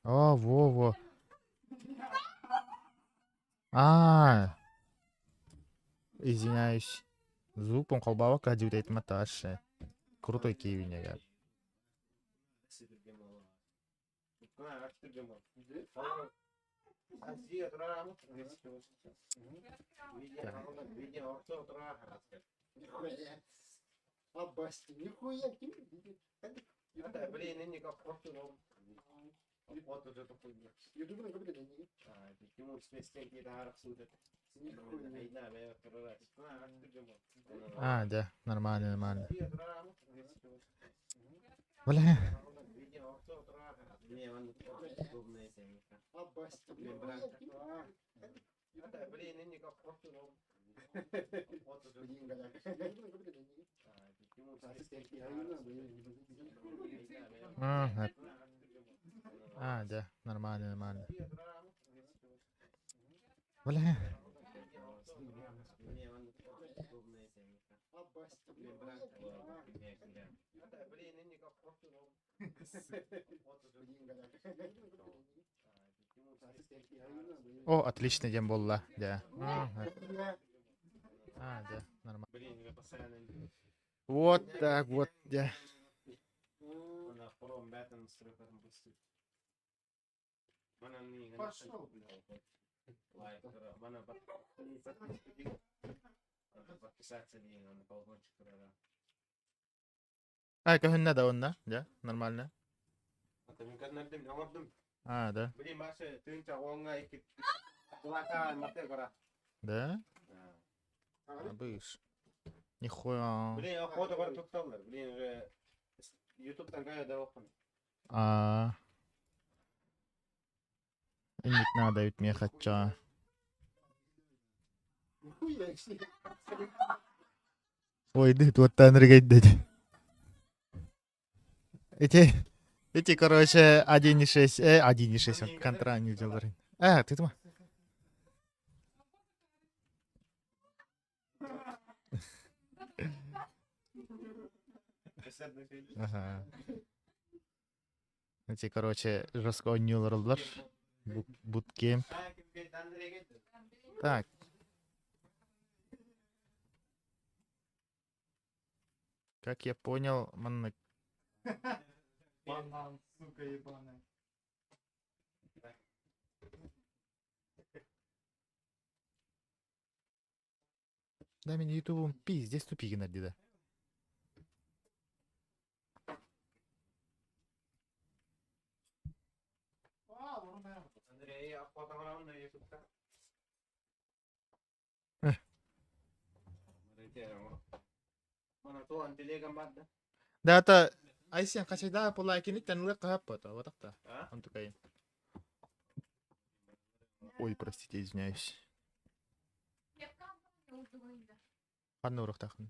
О, во-во. А, извиняюсь. Звук он колбава кадюрет маташе. Крутой кивиня. А, да, нормально, нормально. Бля. Ага. А, да, нормально, нормально. Бля. О, отлично, дем болла, да. Ага. А, да, нормально. Вот так вот, да. А, көһүннэ да онна, да, нормально. А, да. Да? Абыш. Нихуя. А. Инник надо ведь мне хотя. Ой, да, вот Андрей, Эти, эти, короче, 1.6, 1.6, контра не делали. А, ты там? Ага. Эти, короче, жестко ойнуулар Буткемп. Так. Как я понял, манна... Банан, сука ебаная. Да, мин ютубум пиздец тупигин да. Да, это Айсен качайда полайкини тенлы кахаппата, вот так-то. Он такой. Ой, простите, извиняюсь. Ханна урахтахын.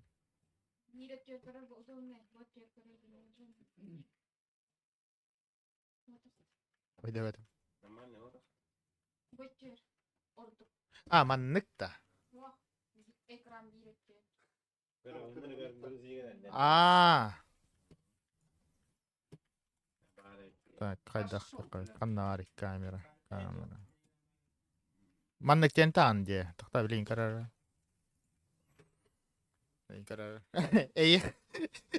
Ой, давай там. А, манныкта. А. Так, хайдах такой. Канарик камера. Камера. Маннык тентан де. Тахта блин карара. Блин карара. Эй,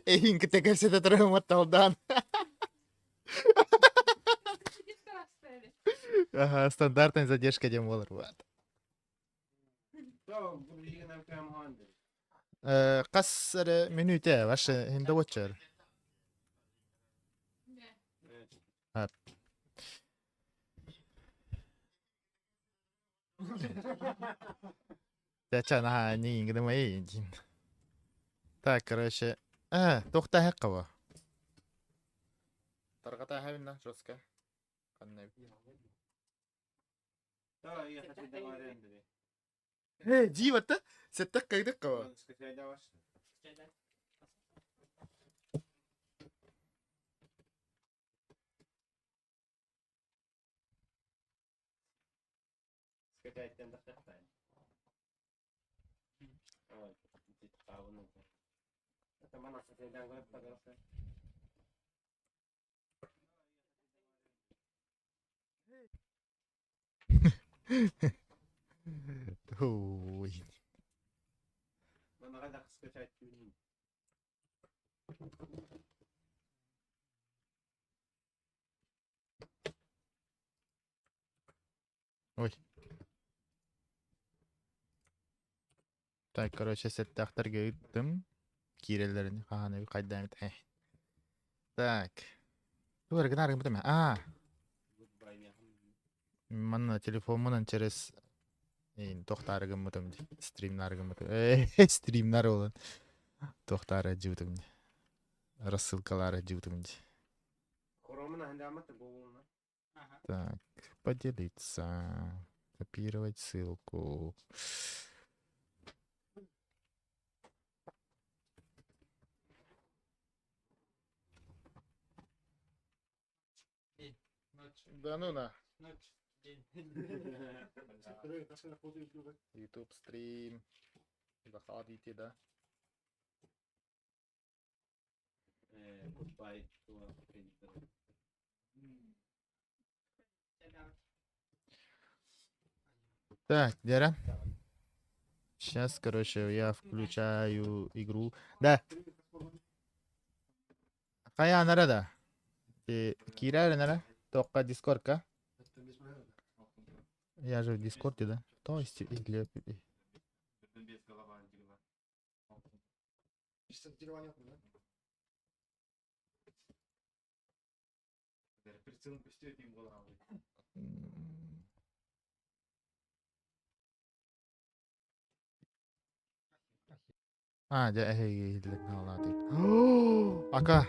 эй, кытекерсе талдан. Ага, стандартная задержка дем болар. Вот. Қас минуте, ваше хинда вотчер. Дяча на не ингдемай. Так, короче, тохта хаккава. Таргата хавинна жестко. Э, дива-то, сеттак кайдаккава. Ой. Ой. Так, короче, сэттээхтэргэ ыыттым. Киирэллэрин хаһан эбит хайдаан эбит. Э. Так. Тугу эрэ гынаар гыммытым. Аа. Манна телефоммунан через туохтаары гыммытым дии. Стримнаары гыммытым. Э, стримнар буолан. Туохтаары дьыбытым дии. Рассылкалаары дьыбытым дии. Так, поделиться. Копировать ссылку. Да ну на. YouTube стрим. Заходите, да. Так, Дера. Сейчас, короче, я включаю игру. Да. Хайа да? Киирээр нара? Тоққа Дискордка? Я же в Дискорде, да? То есть или... А, дьэ эһиги Ака.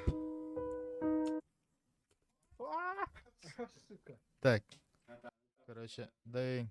Так. Короче, дай.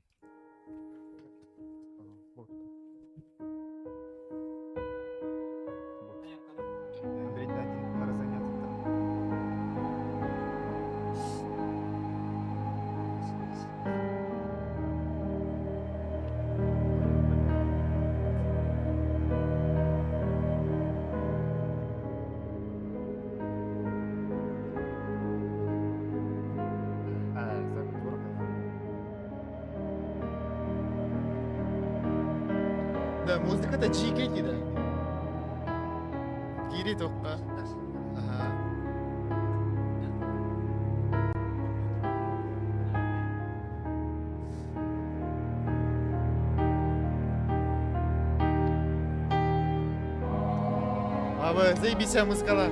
Да, музыката чиикэй да. Кири тоққа. Ага. Абы, заебись музыкала.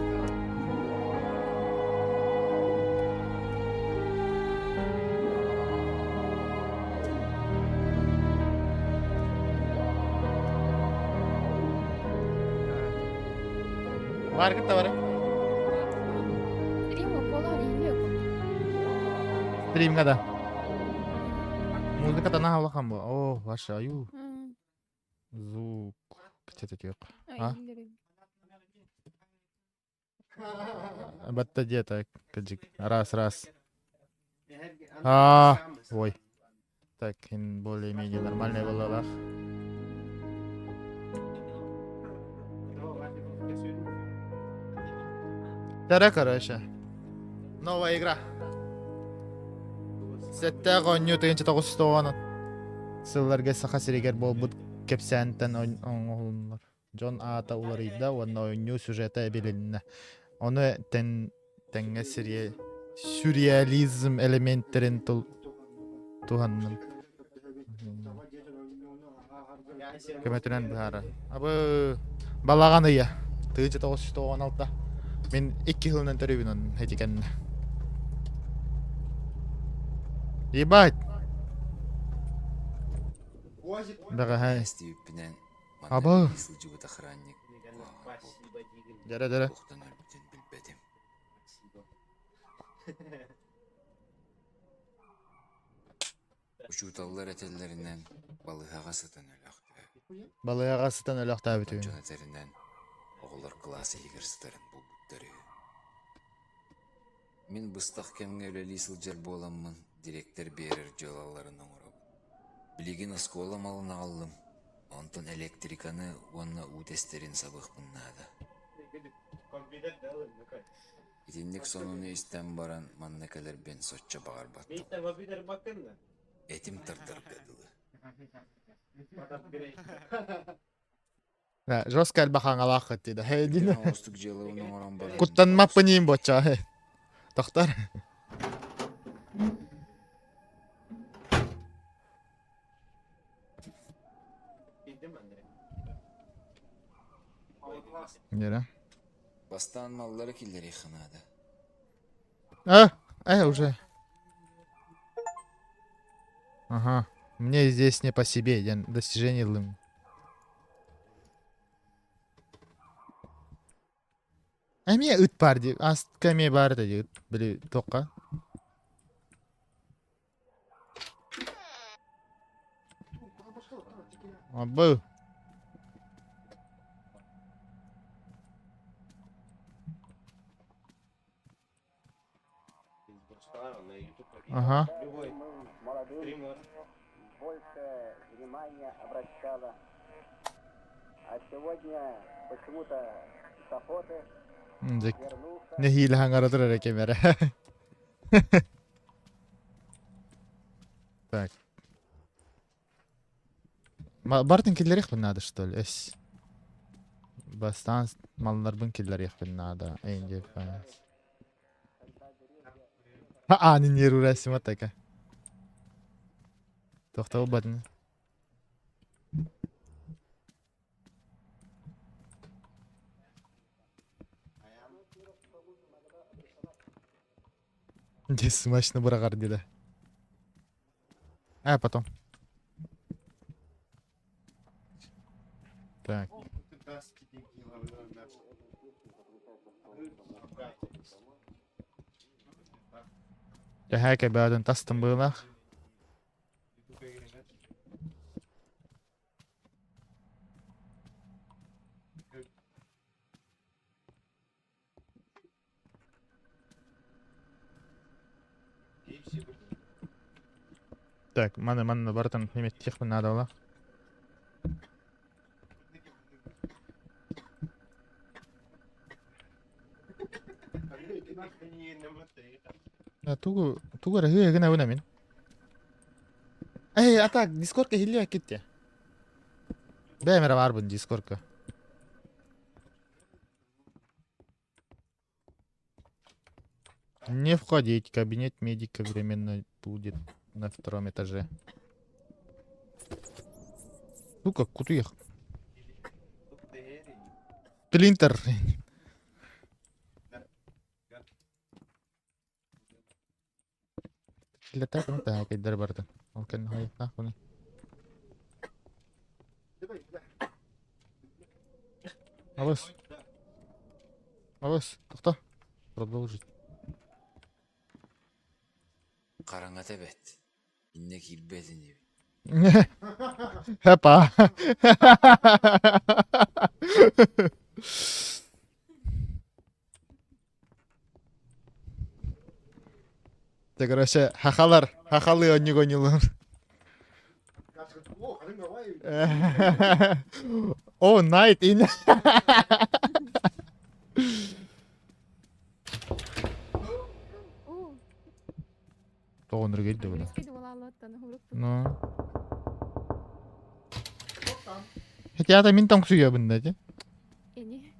Баар кытта бары. Стримга да. Музыка да улахан бу. О, ваша аю. Звук. Где-то А? Батта где-то, каджик. Раз, раз. А, ой. Так, более-менее нормальная была. Тара, короче. Новая игра. Сэттээх оонньуу тыһыынча тоҕус тоҕуон сылларга Саха сиригэр буолбут кэпсээнтэн оҥоһулуннар. Дьон аата уларыйда уонна оонньуу сюжета эбилиннэ. Ону тэҥҥэ сюрреализм элементтэрин туһанным. Көмөтүнэн быһаарар. Абы балаҕан ыйа. Тыһыынча тоҕус жүз тоҕуон алта. Мин икки сылынан төрүүбүн онон ити кэннэ. Ебать! Бэҕэһээ. Истибиппинэн манна Абы. үлэлии сылдьыбыт охранник куһаҕан буолбут. Дьэрэ-дьэрэ. Туохтан өлбүтүн билбэтим. Учууталлар этэллэринэн, балыыһаҕа сытан өлөөхтөө. Балыыһаҕа сытан өлөөхтөөбүтүн. Дьон этэринэн, оҕолор кылаас иһигэр сытарын булбуттар үһү. Мин быстах кэмҥэ үлэлии сылдьар буоламмын, дириэктэр биэрэр дьыалаларын оҥоробун. Билигин оскуола малын аҕаллым, онтон электриканы уонна уу тэстэрин сабыахпын наада. Итинник сонуну истэн баран, манна кэлэрбин соччо баҕарбаттым. Этим тардарга дылы. Да, жестко элбэх хаҥалаах дида. Түргэн оҕустук дьыалабын оҥорон баран Куттанмаппын иин бочча. Тохтор. Нера. Бастаан маллары киллэриэххэ наада. А, уже. Ага. Мне здесь не по себе, я достижение ылым. Эмиэ ыт баар дии. Астка эмиэ баар этэ дии ыт. Били туохха? Абы. Ага. Больше внимания обращала. А сегодня почему-то с охоты вернулся. Нэһиилэ хаҥара турар кэмэрэ. Так. Бартын киллэриэхпин наада, что ли? Эс. Бастаан малларбын киллэриэхпин наада. Эйин Аанын нервурасима така. Тохтобатын. Дьэ, смачно быраҕар дида. А, потом. Так. Төһө кэбээдин тастын быылах. Так, маны манна барытын неметтиэхпин наадалаах. Тугу тугу эрэ үһү гынабын мин. Эй, а так, Дискордка иһиллибэккит дии. Бэйэм эрэ баарбын Дискордка. Не входить, кабинет медика временно будет на втором этаже. Сука, кутуях. Плинтер. Киллэртэ барда. Ол кэннэ хайыахтаахпыный? Алыс. Алыс, тохто. Продолжить. Хараҥата бэт. Иннэ киирбэт инибин. Хапа. Ты, короче, хахалар, хахалы онньук онньулар. О, night in. Тоҕонор келді бұны. Ну. Хотя это мин тоҥсуйабын да, Ини.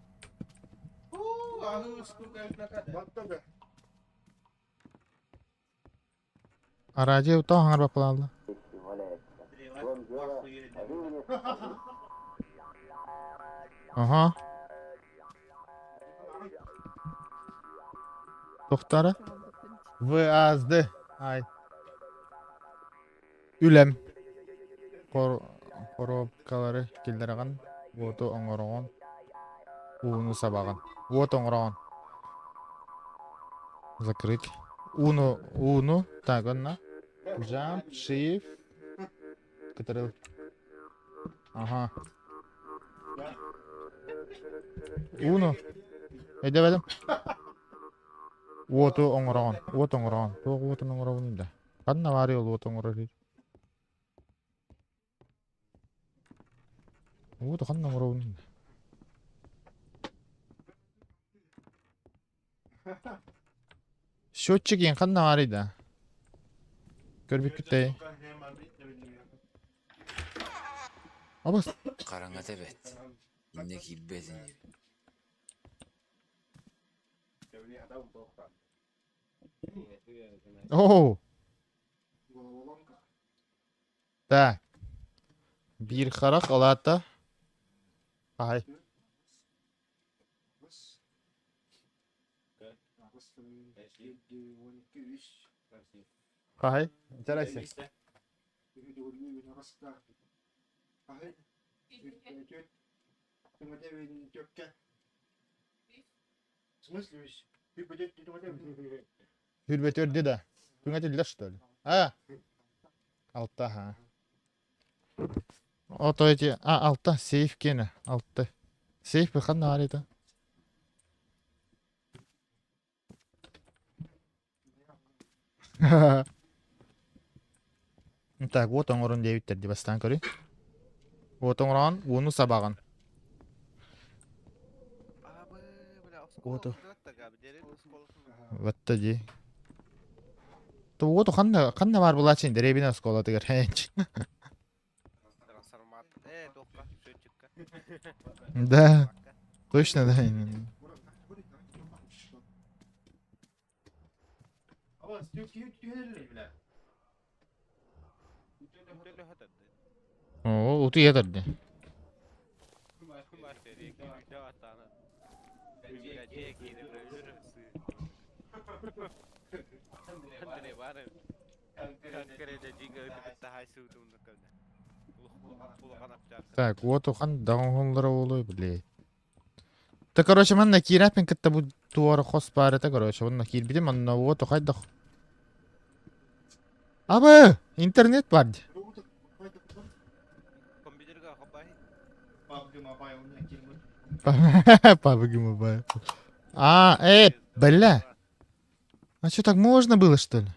Араадьыйа утаа хаҥарбаппалаалла. Аха. Тохтара. ВАСД. Ай. Үлэм. Коробкалары киллэрэҕин, уоту оҥороҕун, ууну сабаҕын. Уот оҥороҕун. Закрыть. Ууну, ууну. Так, онно. Jump, shift. Кытарыл. Ага. Ууну. Өйдөбөтүм. Уоту оҥороҕун. Уот оҥороҕун. Туох уотун оҥоробун да. Ханна баарый ол уот оҥорор Уоту ханна оҥоробун Счетчик ханна баарый да? Көрбүккүт Абас. Хараҥата бэрт. Иннэ киирбэт инибин. Оо! Так. Биир харах алаата. Ай. Хай. Интересно. Хүрбэт өрдү да. Күҥэтиллэр что ли? А? Алта, ха. Ото эти... А, алта, сейф киэнэ. Алта. Сейф ханна аарыта? Так, уот оҥорун диэбиттэр дии бастаан көрүй. Уот оҥороон, ууну сабаҕын. Уоту. Ватта дии. То уоту ханна ханна баар булааччын дэриэбинэ оскуолатыгар. Да, точно, да. Оо, утуйа турда. Так, вот ухан даҕаһыллара буолуой, блядь. Та короче, манна киирээппин кытта бу туора хос баар этэ, короче, онно киирбитим, онно уоту хайдах. Абы! Интернет бар дии. PUBG Mobile. А, бля. А что, так можно было, что ли?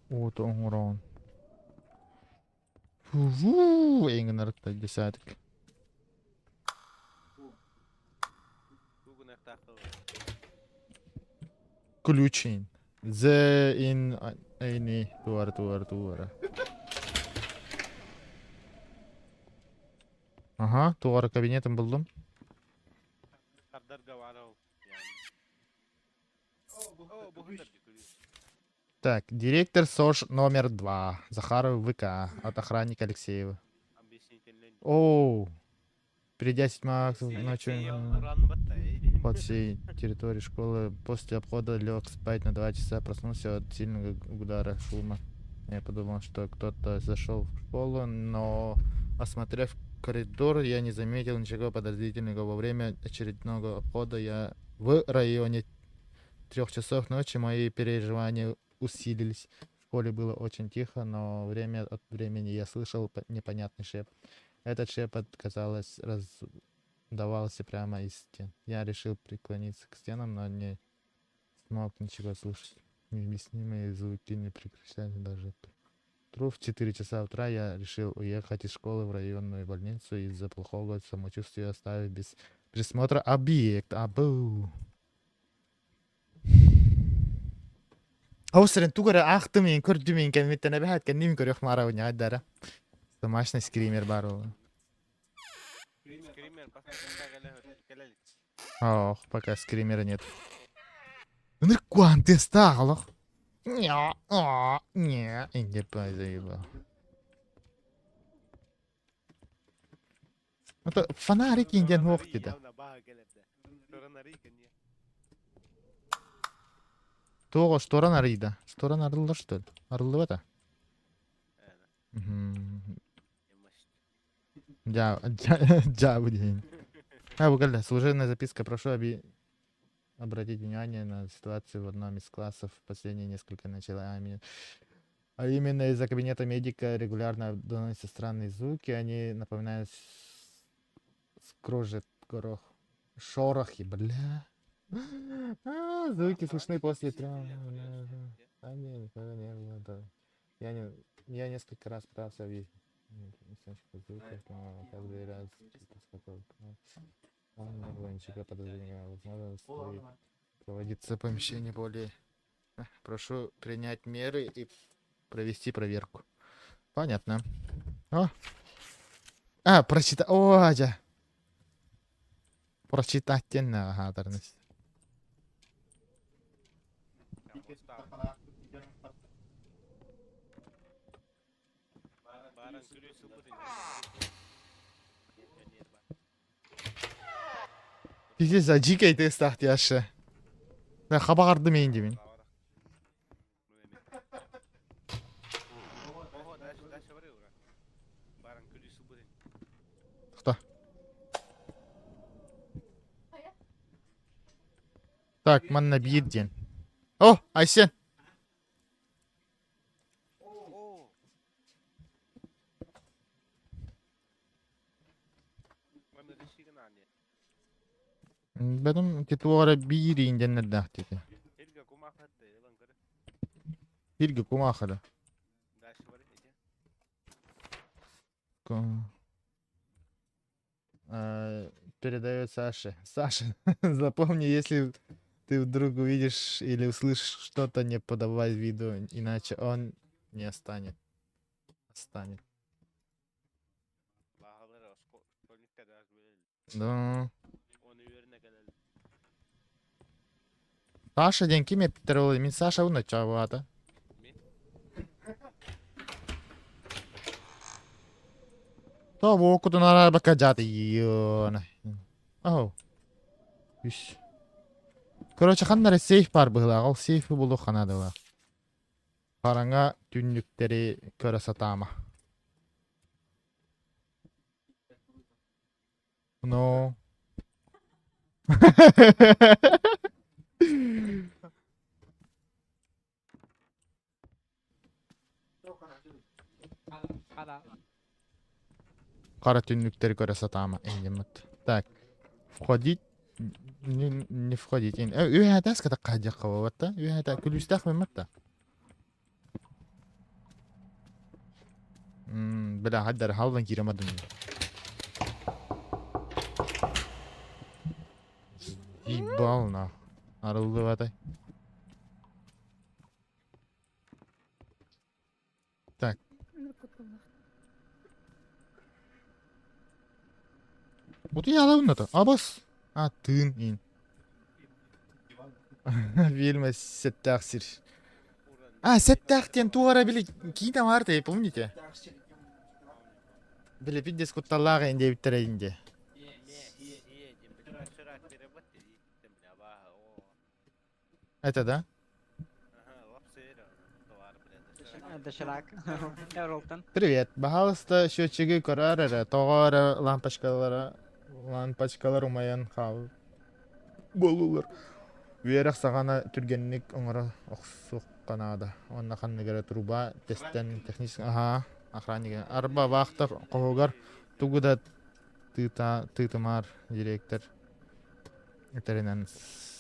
Уоту оҥороон. Фу, эҥин десятик. Ключин. The in эйни туара туара туара. Ага, туара кабинетын булдум. Так, директор СОЖ номер 2. Захаров ВК. От охранника Алексеева. Оу. Придя 7 ночью по всей территории школы, после обхода лег спать на 2 часа, проснулся от сильного удара шума. Я подумал, что кто-то зашел в школу, но, осмотрев коридор, я не заметил ничего подозрительного. Во время очередного обхода я в районе 3 часов ночи мои переживания усилились. В школе было очень тихо, но время от времени я слышал непонятный шепот. Этот шепот, казалось, раздавался прямо из стен. Я решил преклониться к стенам, но не смог ничего слышать. Необъяснимые звуки не прекращались даже утру. В 4 часа утра я решил уехать из школы в районную больницу из-за плохого самочувствия, оставив без присмотра объект. Абу. Аусырын тугара аахтым иин көрдүм иин кэмиттэн эбэһээт кэннибин көрүөх маарабын дара. Домашний скример баар ол. Ох, пока скримера нет. Ынырк тестаах Не, не заебал. Это фонарик индиан суох дии. Туох шторан арыйда. Шторан арыллар что ли? Арыллыбата? Дьа, дьа, день. А, буквально, служебная записка. Прошу обратить внимание на ситуацию в одном из классов в последние несколько начала. А именно из-за кабинета медика регулярно доносятся странные звуки. Они напоминают скрежет горох. Шорохи, бля. А, звуки слышны после трех. А, не, никогда не было. Да. Я, не, я несколько раз пытался объяснить. Каждый раз подозрения, возможно, стоит проводиться помещение более. Прошу принять меры и провести проверку. Понятно. О! А, прочитай. О, дьэ. Прочитать диэн аһаатарныс. Пиздец, а дикий тестах тяжше. Хабаҕарды мейін деймін. Кто? Так, манна биир диэн. О, Айсен! Бэтим титуора биир ииндэннэрдээх диэтэ. Сиргэ кумаахыда. Передает Саше. Саша, запомни, если ты вдруг увидишь или услышишь что-то, не подавай виду, иначе он не станет. Станет. Да. Саша диэн ким эппиттэр ол мин Саша уна чаабаата. То буокутун араарбакка дьаатыйыына. Оу. Үс. Короче, ханна эрэ сейф баар быһыылаах. Ол сейфи булуохха наадалаах. Хараҥа түннүктэри көрө сатаама. No. Хара түннүктэри көрө сатаама иннеммит. Так. Входить не, не входить. Үһэ этээс ката хаадьахха Үһэ этэ күлүүстээх меммат Бля, хаддар халдан кииремадым. Ебал нах. Арыллыбатай. Так. Утуйаалабын Абас. А, тыын ин. Фильм сэттээх сир. А, сэттээх диэн туора били киинэ баар помните? Били пиздец кутталлаах диэбиттэрэ инде. Это да? Доширак. Ролтон. Привет. Баһаалыста счетчиги көрөр эрэ, тоҕо эрэ лампочкалара лампочкалар умайан хаал буоллулар. Үөрэх саҕана түргэнник оҥоро охсуохха наада. Онно ханнык эрэ труба тэстэн технически аһаа охранник арба вахта хоһугар тугу да тыыта тыытымаар директор этэринэн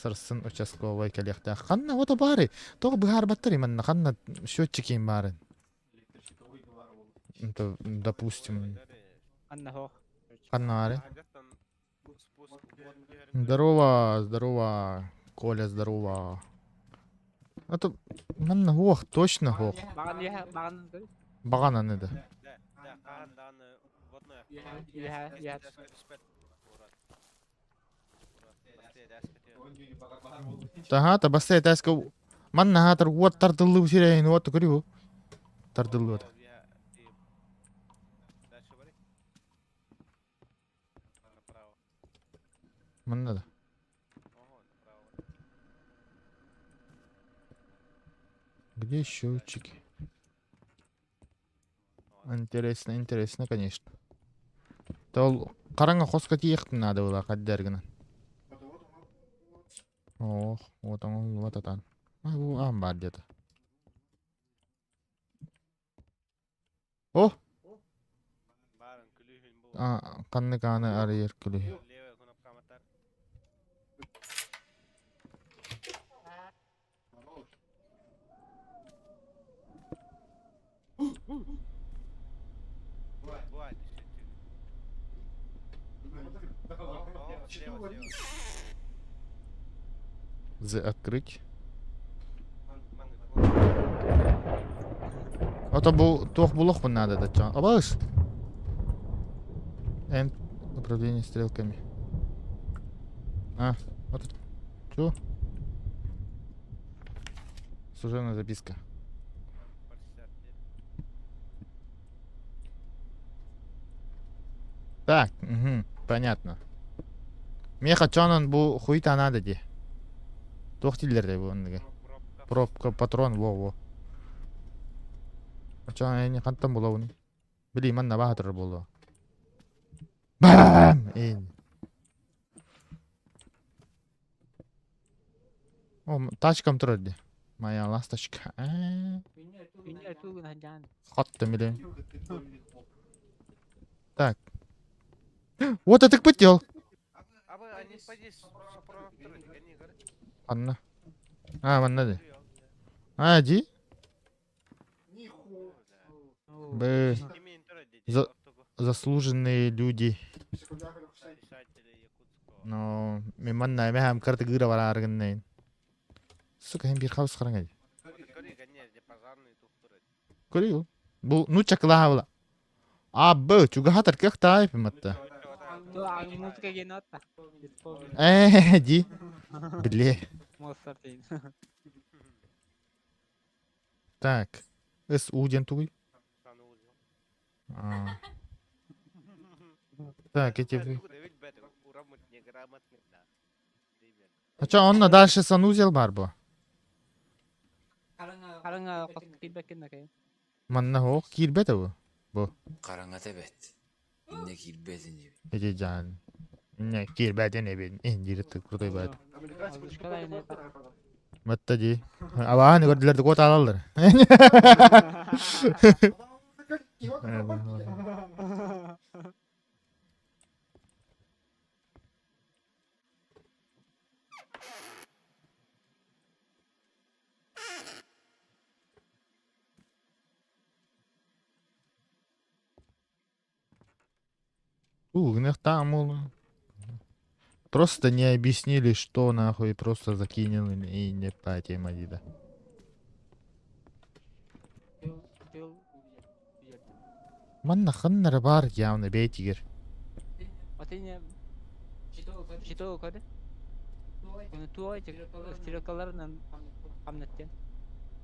сарсын участковай кэлиэхтээх. Ханна ото баары? Тоҕо быһаарбаттар именно ханна счетчик им баарын? Это, допустим, ханна баары? Здорово, здорово, Коля, здорово. Это манна ох, точно ох. Баган да. Таха табасты этээска манна хаатар уот тардыллыы сирэйин уот көрү тардыллыы. Манна да. Где счетчики? Интересно, интересно, конечно. Тол хараҥа хоско тиийиэхтин надо было хаддер гынан. Ох, вот он, вот атан. А, бу аан баар где-то. О! А, ханнык ааны арыйар күлү. З открыть. Ото бу туох булуохпун наада да Абаас. М управление стрелками. А, вот что? Служебная записка. Так, угу, понятно. Меха чонон бу хуйта надо ди. Туох дииллэр бу оннуга? Пробка, патрон, во-во. Очон эни хантан булабын? Били манна баха турар буолуо. Бам! Ин. О, тачкам турар ди. Моя ласточка. Хаттым билем. Так. Вот это пытел. Анна. А, манна ди. А, ди? Б. За... Заслуженные люди. Но мен манна эме карты гыра барааргыннайын. Сука, hem bir хаус хараңай. Көрү. Бу ну чакылаха була. А, б, чугахатар кых тайп матта. Э, ди. Бле. Так. С У ден тугуй. А. Так, эти... А чё, он на дальше санузел бар бу? Манна хоох киирбэт бу. Бу. Хараҥата бэт. Иннэ киирбэтин диэбит. Эти жан. Не киирбэтин эбин. Ин диир крутой бат. Матта ди. Абааны көрдүлэр да куот алаллар. Просто не объяснили, что нахуй, просто закинули и не по теме да. Манна ханнара бар явно бейтигер.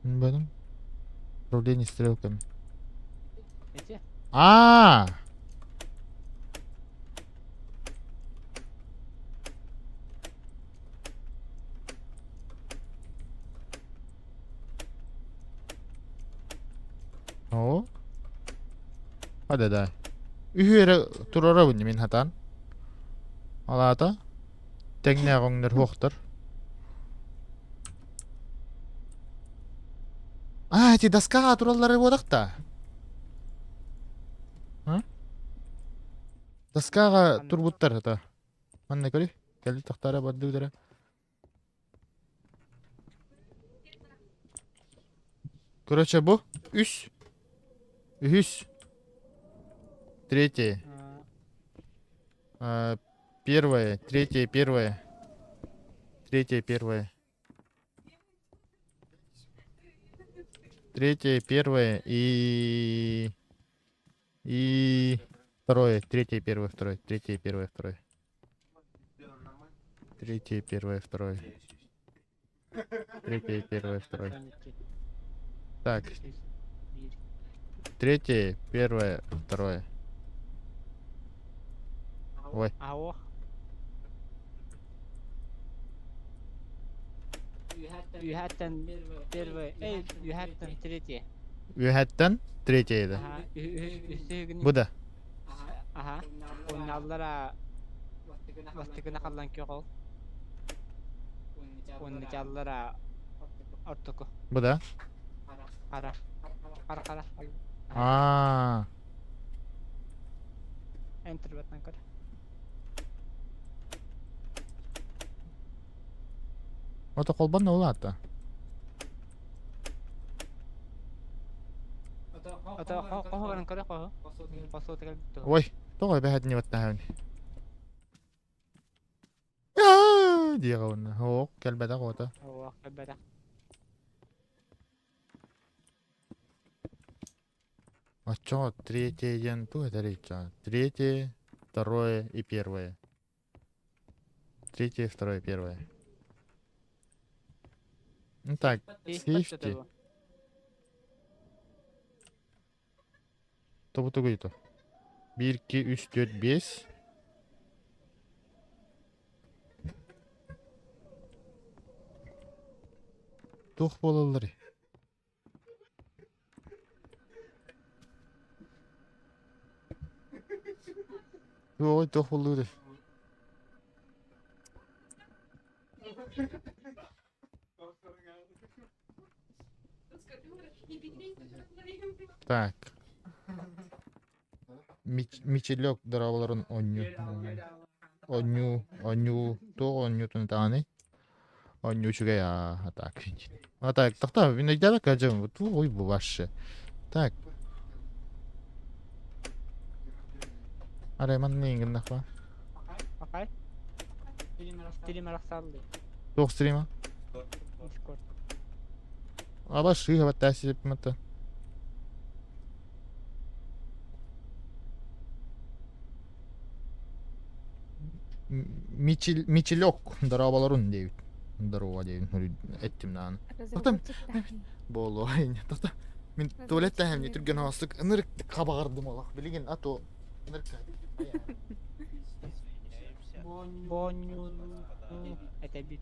Бадым. Управление стрелками. А! О. Hadi да. Үһүөрэ турара мин хатан. Алаата. Тэҥнээх оҥнор хуохтар. А, эти доскаҕа тураллары буолахта. А? Доскаҕа турбуттар это. Манна көрүй. Кэлли тахтара бардыгдара. Короче, бу үс. Үһүс. Третье. А, первое, третье, первое. Третье, первое. Третье, первое и... И... Второе, третье, первое, второе, третье, первое, второе. Третье, первое, второе. Третье, первое, второе. Так. Третье, первое, второе. Ой. Үһэттэн первое, эй, үһэттэн третье. Үһэттэн третье это. Бу да. Аха. Онналлара бастыкына халлан кёгол. Оннычаллара ортоку. Бу да. Хара. Хара хара. А. Enter баттан көр. Ото холбан улаатта. Ото хо баран көрө хо. Хосу тегел. Ой, тоҕо бэһэтини баттаһын. Диэҕэ уонна. Һоох, кэлбэтэх оҕото. Һоох, кэлбэтэх. Оччоҕо третье диэн туох этэрий чаа? Третье, второе и первое. Третье, второе, первое. Ну так, сейфти. Тобу тугуй то? Биир, икки, үс, түөрт, биэс. Туох буолалларый? Туоҕуй туох буоллугуй? Так. Мичилек дорооболорун оонньуу. Оонньуу, оонньуу, туох оонньуутун даҕаный? Оонньуу үчүгэй аа, так. А так, тохтоо, мин өйдөөбөккө дьон, туох бу вообще? Так. Арай манна гыннахпа. Акай? Стрим арахсаллы. Туох стрима? Дискорд. Аба шыыһа баттаасипмата. Мичилек дорооболорун диэбит. Здорово диэбин эттим даҕаны. Тохтом буолуо тохто. Мин туалет таһым түргэн оҕостук ынырык хабаҕырдым олох. Билигин а то ынырык Бонньуну этэбит.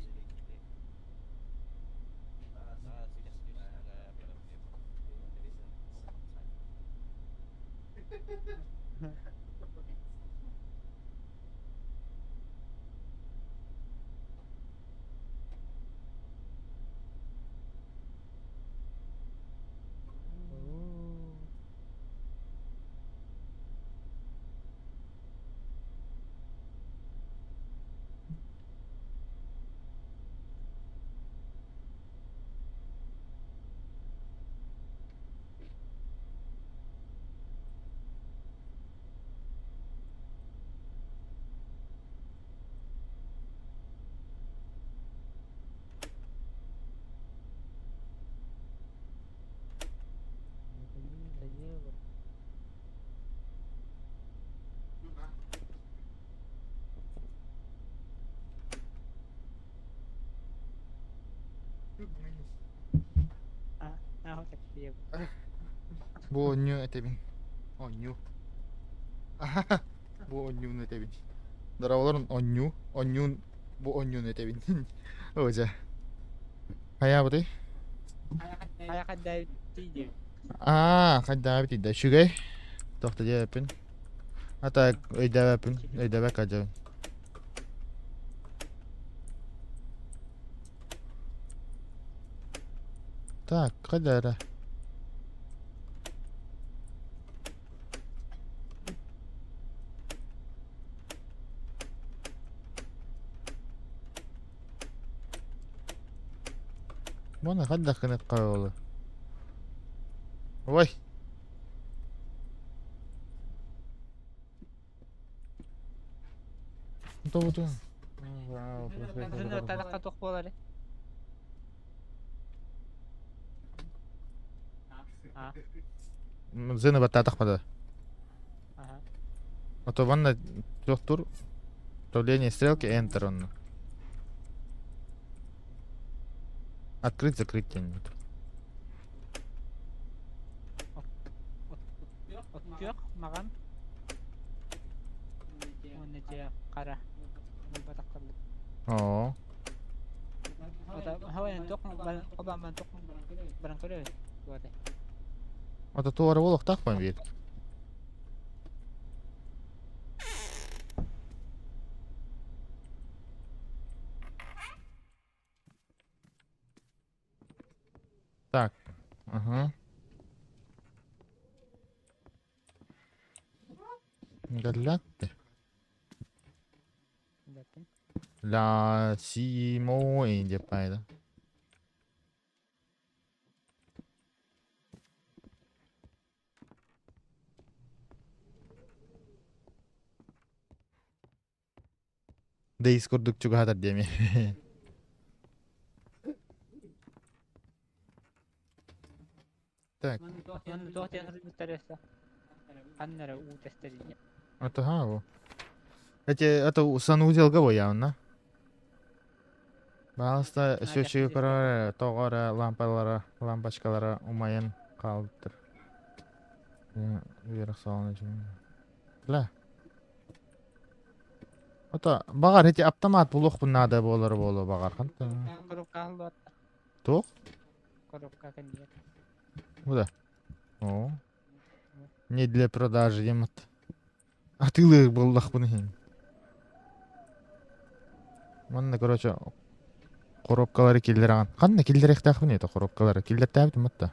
Бу оонньуу этэбин. Оонньуу. Бу оонньууну этэбин. Дорооболорун оонньуу. Оонньуун бу оонньууну этэбин. Оо дьэ. Хайаабытый? Хайа хайдаабыт диэбит. Аа, хайдаабыт да үчүгэй. Туох да диэбэппин. А так өйдөөбөппүн, өйдөөбөккө дьабын. Так, хайда эрэ? Буона хайдах гыныахха буолуо? Ой! Тобутун. Тадахха туох буолар? Зыны баттаатахпада. А то ванна туохтур управление стрелки Enter онно. Открыть, закрыть тянет. Күөх маҕан уонна дьэ хара буолбатахтар. Оо. Баран көрөбүт. Ото туора буолуохтаах биир. Так. Ага. Галятты. Ла си мо деп пайда. Дейс курдук чугаһатар диэми. Так. Туох диэн суруйбуттар өссө? Ханна эрэ уу тэстэрийэ. Это ха Эти это санузел го явно. Пожалуйста, счетчиги көрөр, тоҕо эрэ лампалара, лампочкалара умайан хаалбыттар. Үөрэх салон Бля. Ото баҕар ити автомат булуохпун наада буолар буолуо баҕар ханта. Коробка аһыллыбат. Туох? Коробка кэннигэр. Бу да. О. Не для продажи диэммит. Атыылыыр буоллахпын иһин. Манна, короче, коробкалары киллэрэҕин. Ханна киллэриэхтээхпин это коробкалары? Киллэртээбитим атта.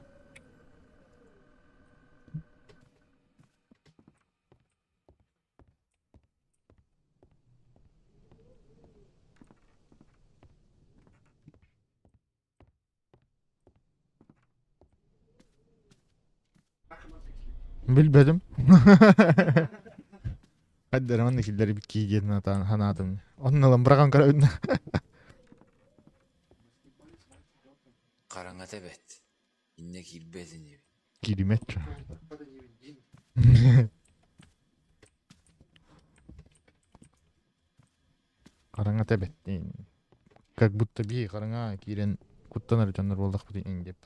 Билбэтим. Хайдары манна киллэрбит кии диэн санаатым. Онно ылан быраҕан көрөбүн. Хараҥата эбэт. Иннэ киирбэт инибин. Кииримэт. Хараҥата эбэт. Как будто бии хараҥа киирэн куттанар дьоннор буоллахпыт ин диэп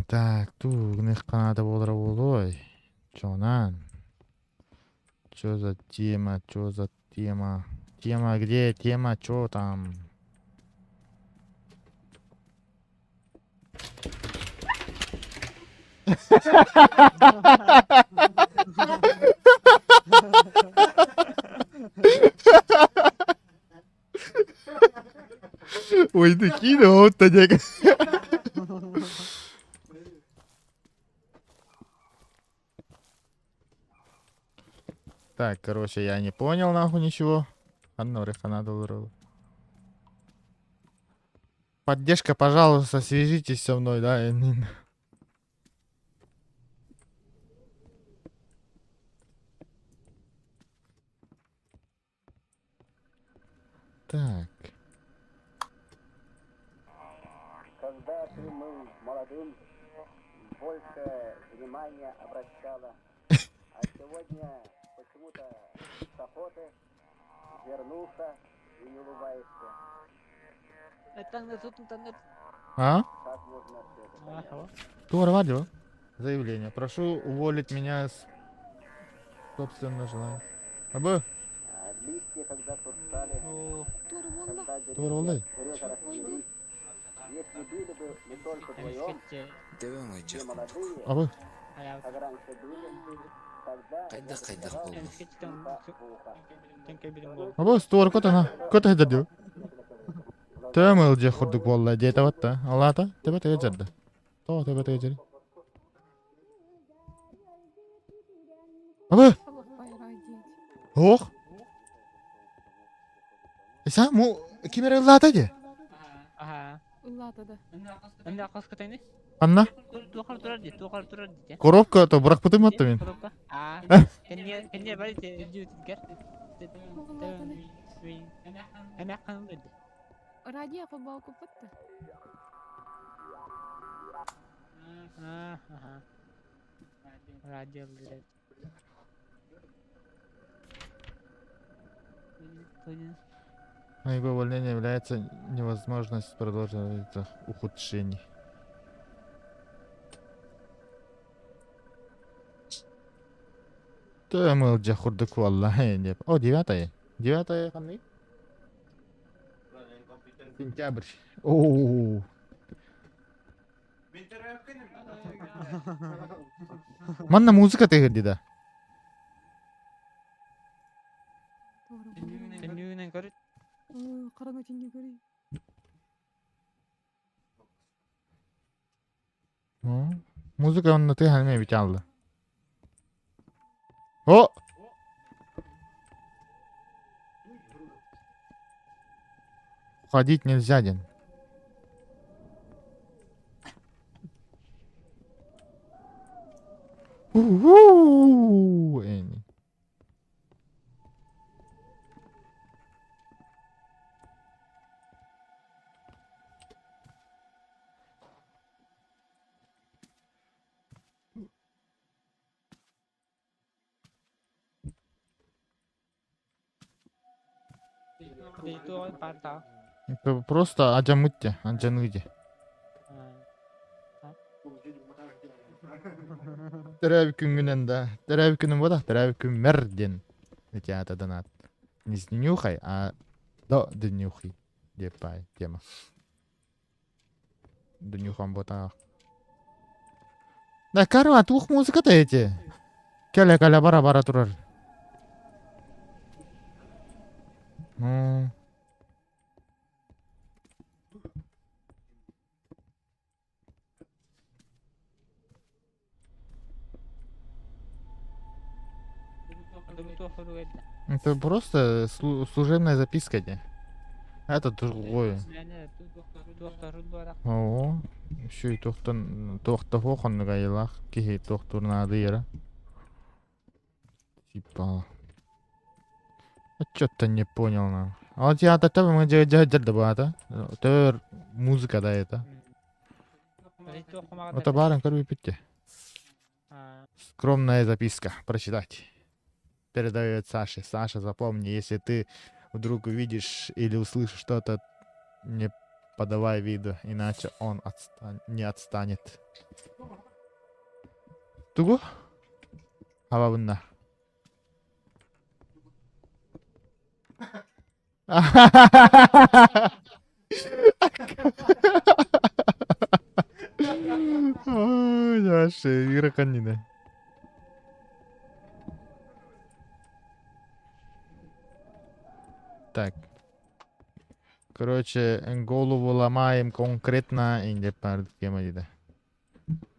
Так, туу, гыныах ханаата буолара буолуой? Чонан. Чё за тема, чё за тема? Тема где? Тема чё там? Ой, такие, да, вот таня. Так, короче, я не понял нахуй ничего. Анна долларов. Поддержка, пожалуйста, свяжитесь со мной, да. Так. Когда ты был молодым, больше внимания обращала. А сегодня почему-то с охоты вернулся и не улыбаешься. А? Как можно все это понять? Тур радио. Заявление. Прошу уволить меня с собственного желания. Абы? А листья, когда шуршали, когда Тур олай. деревья росли, если были бы не только вдвоем, Төбөм все ыйдьах курдук. молодые, Абы? как раньше были, тогда Хайдах хайдах буоллум. Абы, стуор көтө Көтө хедер Төм ылдьа курдук буолла диэтэ батта. Алаата төбө төбө дьарда. Тоҕо төбө төбө дьари. Абы! Ох! Эса му ким эрэ ыллаата дии? Анна? Коробка то бырахпытым атта мин. Радио холбоокуппут Радио Моего увольнения является невозможность продолжить ухудшений. Төм ылдьа курдук буолла диэп. О, девятое. Девятое ханнык? Сентябрь. О. Манна музыка тыгырди да. Музыка онно тыһан бит алды. О! Ходить нельзя, Ден. У-у-у, Энни. Это просто адьаммыт адьаныы дии. Төрөөбүт күҥҥүнэн да, төрөөбүт күнүм буолах, төрөөбүт күммэр диэн ити аата донат. Не с днюхой, а до днюхи диэп баай тема. Днюхам буотаах. Да карма туох музыката эти? Кэлэ-кэлэ бара-бара турар. Ну, Это просто служебная записка де. Это другое. Оо, үчүгэй туохтан туохта суох оннук айылаах киһи туохтуур наадыйара. Типа чё-то не понял на. А вот я то мы да Төр музыка да это. Это баран көрбүппүт Скромная записка. Прочитать. Передает Саше. Саша, запомни, если ты вдруг увидишь или услышишь что-то, не подавай виду, иначе он не отстанет. Тугу? Хабабынна. Ой, Яша, ыараханнина. Так. Короче, голову ломаем конкретно инде пар тема диде.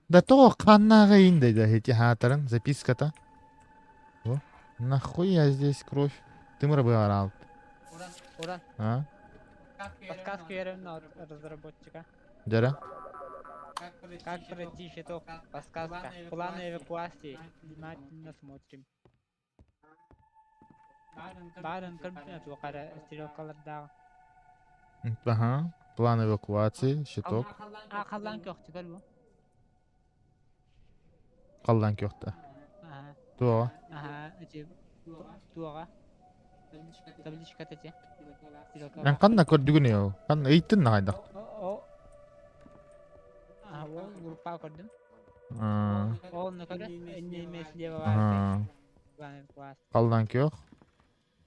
Да то ханнага инде да эти хаатарын записка-то. О, нахуя здесь кровь? Ты мырбы Уран. А? Подсказку я от разработчика. Дера? Как пройти щиток? Подсказка. План эвакуации. Внимательно смотрим. Баарын көрбүтүн туохара стрелкалардаах. Ага. План эвакуации, щиток. А халлаан күөхтүгэр бу. Халлаан күөхтэ. Аха. Туо. Аха, эти туоҕа. Табличка эти. Эн ханна көрдүгүн eo? Ханна ыйттын нахайдах. О. А, ол группа көрдүм. А, Ол нөкөрө энне слева Ага. План эвакуации. Халлаан күөх.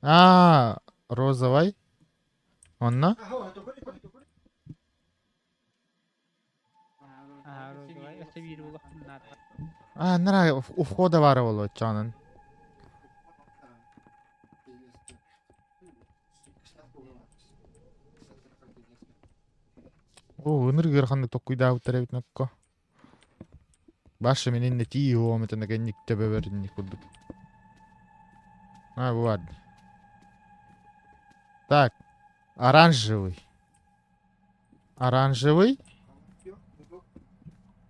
А, розовый. Онно? Аха, розовый. Өссө биир булуохтун А, нара у входа баар буолуо чаанын. О, ынырык ыараханнык толкуйдаабыттар эбит нокко. Баша мин иннэ тии уом этэн кэнник төбөбөр инник курдук. А, бу бар. Так, оранжевый. Оранжевый.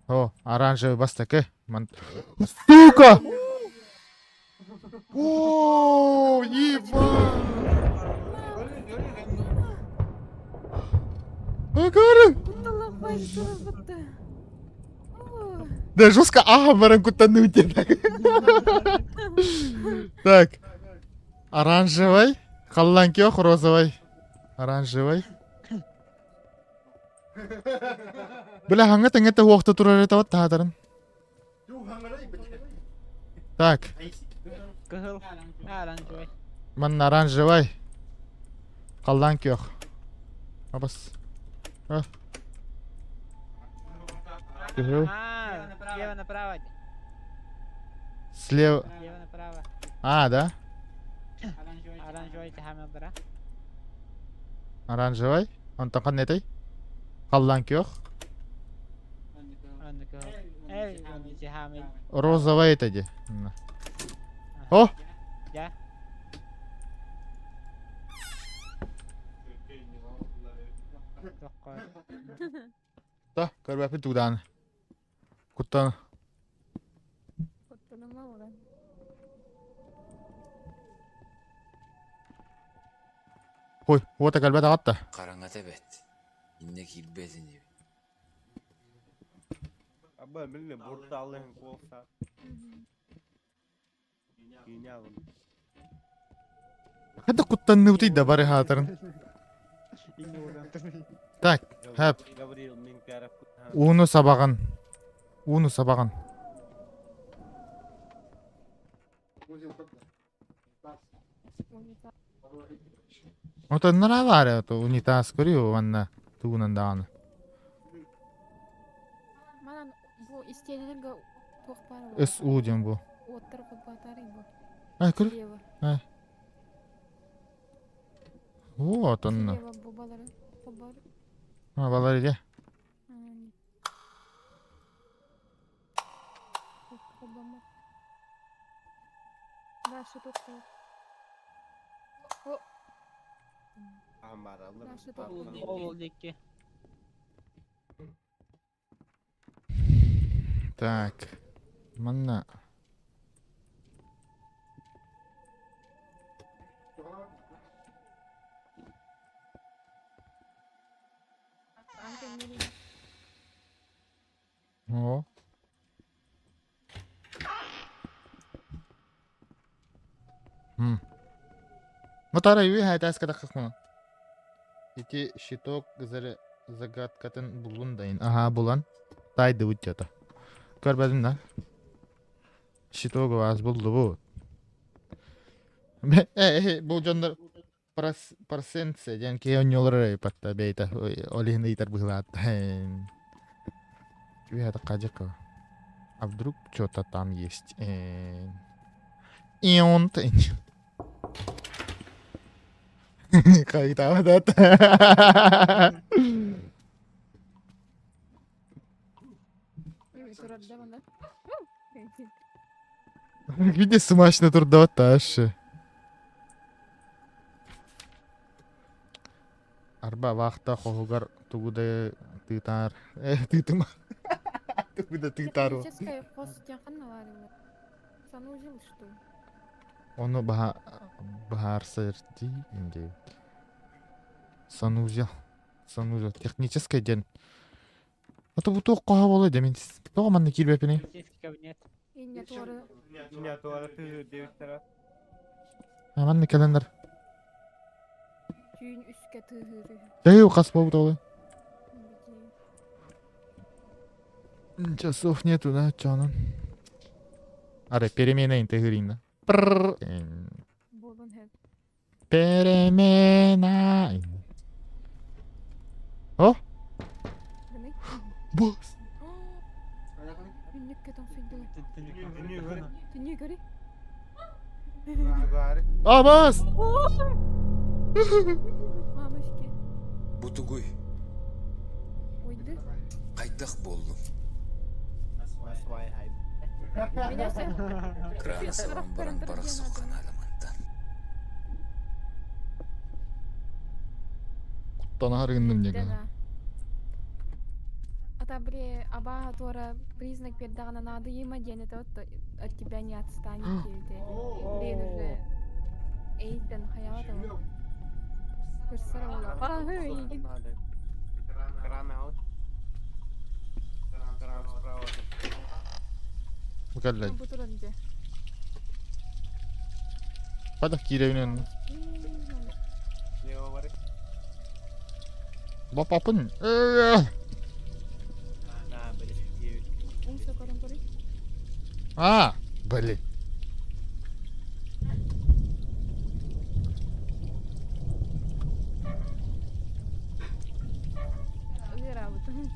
О, оранжевый бастакы. Сука! О, ебать! Акары! Да жестко ага баран куттанныбыт Так. Оранжевый. Халлаан күөх розовый. Оранжевый. Бля, ханга тэҥҥэ уохта турар этэ таатарын. Так, Кыһыл. Оранжевый. манна оранжевый. Халлаан күөх. Абас. А. Кыһыл. А, слева направо. Слева. Слева направо. А, да? Оранжевый хамелдара. Оранжевый. Онтон ханна этэй? Халлаан күөх. Онно кыһыл. Эй, онно хамел. Розовый это де. О! Я. Тоххой. Да, көрбөппүн тугдаан. Куттан. Куттаныма уран. Ой, уота кэлбэт аҕатта. Хараҥата бэрт. Иннэ киирбэт инибин. Аба билне бурталын куолса. Кинялым. Это куттанныбытый да бары хаатарын. Так, хэп. Гаврил Минкаров. Ууну сабаҕын. Ууну сабаҕын. Отоннора баар это унитаз көрүө уонна тугунан даҕаны. Манан бу истиэнэлэргэ туох баар буолла? СУ диэн бу. Уоттар холбоотаарый бу. Ай көр. Слева. Ай. Вот онно. Слева бу балары холбоор. А, балар иде. Холбоммот. Дальше туох О, Амаралар. Дальше туох Ол диэки. Так. Манна. О. М. Мотара үһэ этээскэ тахсыахпына. Ити щиток загадкатын буллун дайын. Аһаа булан таайдыбыт дьото. Көрбөтүм да. Щитогу аас буллубут. Э, бу дьоннор Парсенция диэн киһи оонньуулар эрэ ыйыппатта бэйэтэ ол иһин ыйытар быһыылаатта. Үһэ хадьыка. А вдруг что-то там есть? И он Хайытаабат. Турарда манна. Види смачно турдабат таашы. Арба вахта хоһугар тугу да тыытаар. Э, тыытыма. Тугу да тыытаар. Техническая хос диэн ханна баар Санузел, что ли? Ону баһа баһаарсайар дии диэбит. Санузел. Санузел. Техническэй диэн. Ото бу туох хоһо буолуой да мин тоҕо манна киирбэппиний? Полицейский кабинет. Инне туора Меня туора тыһы диэбиттэрэ. А манна кэлэннэр. түүн үскэ тыаһыыр үһү. Дьайыы хас буолбут оҕолор? Часов нету, да, чонон. Аре, перемена интегрина. Буолун һэп. Перемена. О? Гыный? Босс. Күннүккэ тоҥсуйдулар. Түннүк көрүй. А, босс! Мамочки. Бу тугуй? Уйды. Хайдах буоллум? Меня все... Краны сабан баран барахсухха наадамантан. Куттанаһар гынным диэн. Да. А бре абааһы туора признак биэрдэҕинэ наадыйыма диэн это вот от тебя не отстанет диэбитэ. Блин уже эйден хайаҕа да Көрсөр ола. Аһы, игин. Кран аут. Кран справа. Бу кэллэ. Бу туран дьэ. Падах киирэбин Слева бары. Бапапын. На, блин, девять. Умса көрөн көрүй. А, блин. Ыараабыт. Ой, нет.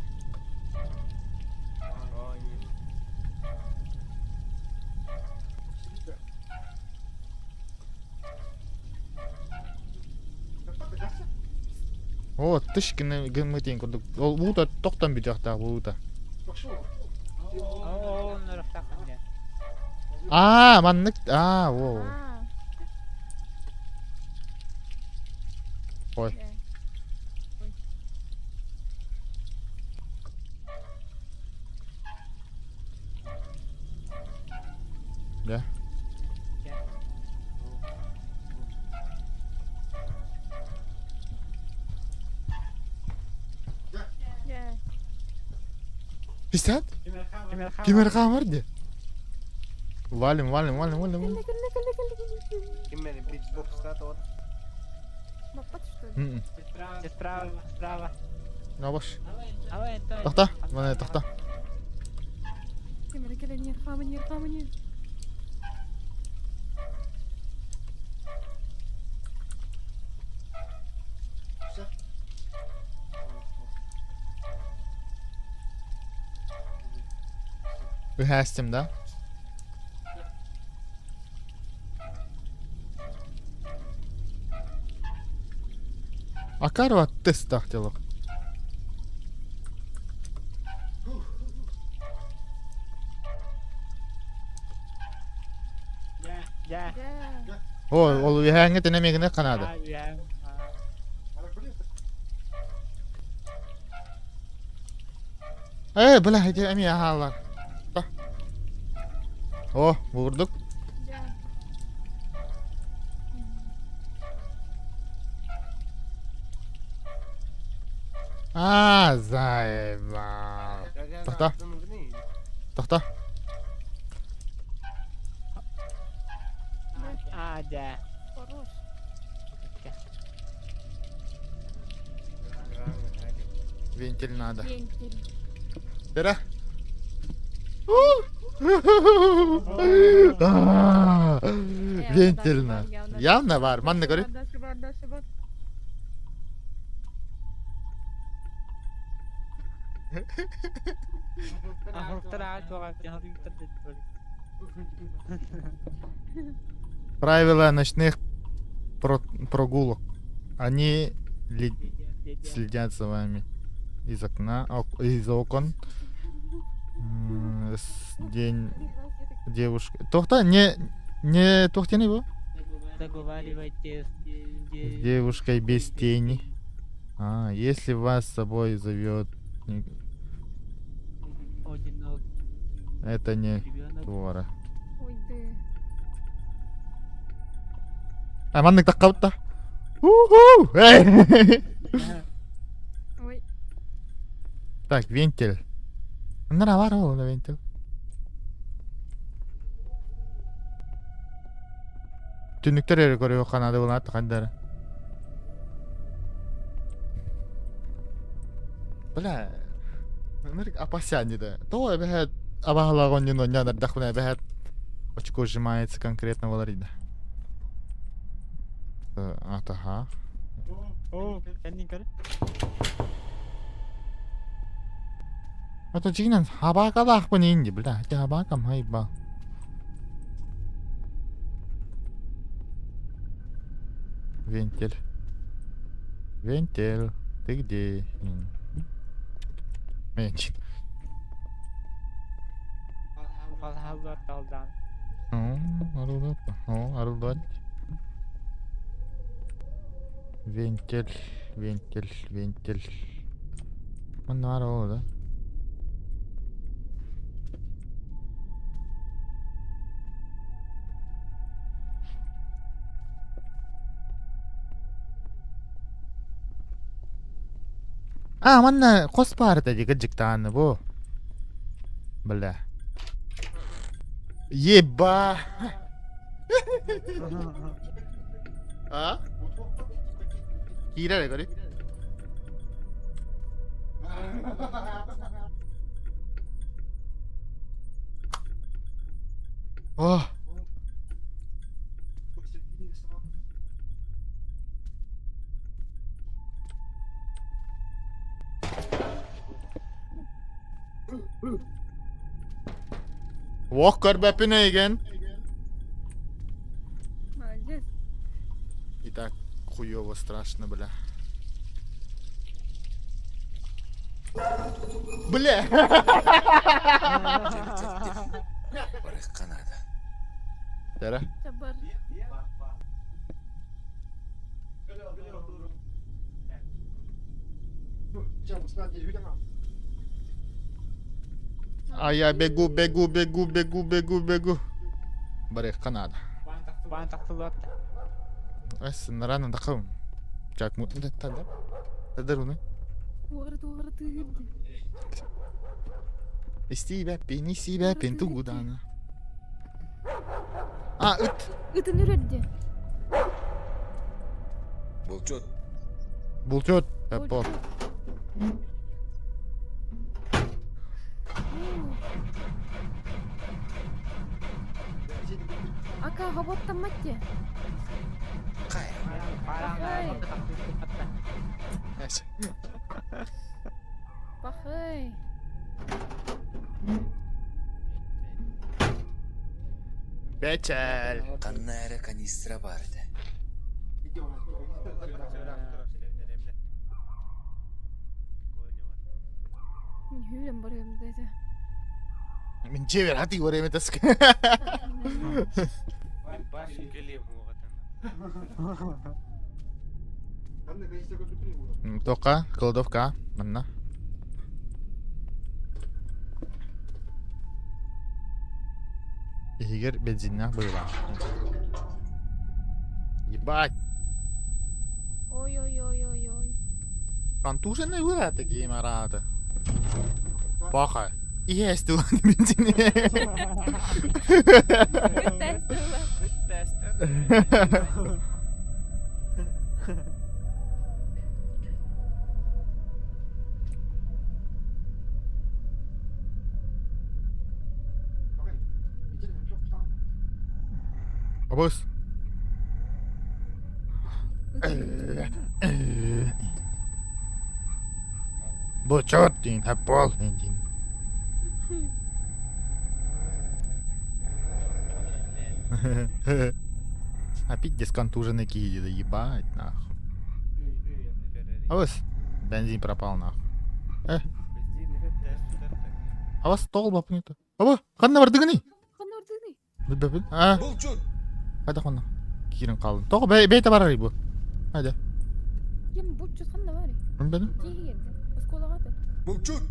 О, тыш гыммытын курдук. Ол уута тохтон бүтүөхтээх бу уута. Оо, нөрөхтаахпын диэн. Аа, маннык аа, во. Аа. Ой. Дьэ. Ой. Дьэ. Дьэ. Дьэ. Писат? Ким эрэ хаамар дии. Валим, валим, валим, валим. Кэллэ, кэллэ, кэллэ, кэллэ. Ким мени битбокстаат вот. Баппат что ли? Справа, справа. Набаш. Тохта, мана тохта. Ким эрэ кэлэн хааман хааман Үһээстим да? Акарова тыстах делок. О, ол үһээҥҥэ тэнэмиэгинэ ханаада. Ээ, бля, ити эмиэ аһаалар. О, буурдук. Аа, заебал. Тохто. Тохто. Аа, да. Хорош. Вентиль надо. Вентиль. Бера. Вентиль на. Явно бар. Манна көрүй. Дальше бар, дальше бар. Правила ночных прогулок. Они следят за вами из окна, из окон. С день девушка. Тохта, не, не тохтени бу? Договаривайтесь С девушкой без тени. А, если вас с собой зовет, это не твора. Ой, да. А маннык таххабытта. Уху! Эй! Ой. Так, вентиль. Нара бар ол вентиль. Түннүктэр эрэ көрүө ханаада булаат хандара. Бля, ынырык опасяне да. То эбэһэт абаһалаах онньун онньоон эрдэхпинэ эбэһэт очко сжимается конкретно болар ида. Атаха. О, кэннин көр. Это дьиҥинэн хабаакалаахпын инди, бля, ити хабаакам хайба. Вентиль. Вентиль, ты где? Вентиль. О, Вентиль, вентиль, вентиль. Манна баар ол да? А, манна хос баар этэ дии кырдьыктааны бу. Бля. Еба! А? Киирэр көрүй. О! Уох көрбөппүн эйигин. Молодец. И так хуёво страшно, бля. Бля! Дьэ бүтэрдим. Барыахха наада. Тэра. Бар. А я бегу, бегу, бегу, бегу, бегу, бегу. Барыахха наада. Баан тахсылыат. Эс, рано тахым. Как мы... Тогда? Тогда руны. Уғыры уғыры тыгырды. Истиибэппин, истиибэппин, тугудана. А, ыт! Ытын үрэрди. Булчут. Булчут. Эппо. Ака хоботтаммат дии. Хайа. Пахай. Бэчэл. Ханна эрэ канистра баар этэ. Мин hűlöm барыам да этэ. Мин дьиэбэр хатыы барыам этэ Тока, кладовка, манна. Иһигэр бензиннээх быылаах. Ебать! Ой-ой-ой-ой-ой. Контуженный вы такие мараты. Паха. Есть ладно бензин. Абыс. Бочот диин хаппол диин. Опять дисконтуженный киди, да ебать нахуй. Абыс, бензин пропал нахуй. Э. А вас стол бапнито. Аба, ханна бардыгыный? Ханна бардыгыный? Билбэппин. Аа. Булчут! Хайдах онно? Киирэн хааллым. Тоҕо бэйэтэ барарый бу? Хайда. Ким булчут ханна барый? Билбэтим. Тииһигэр оскуолаҕа ата. Булчут!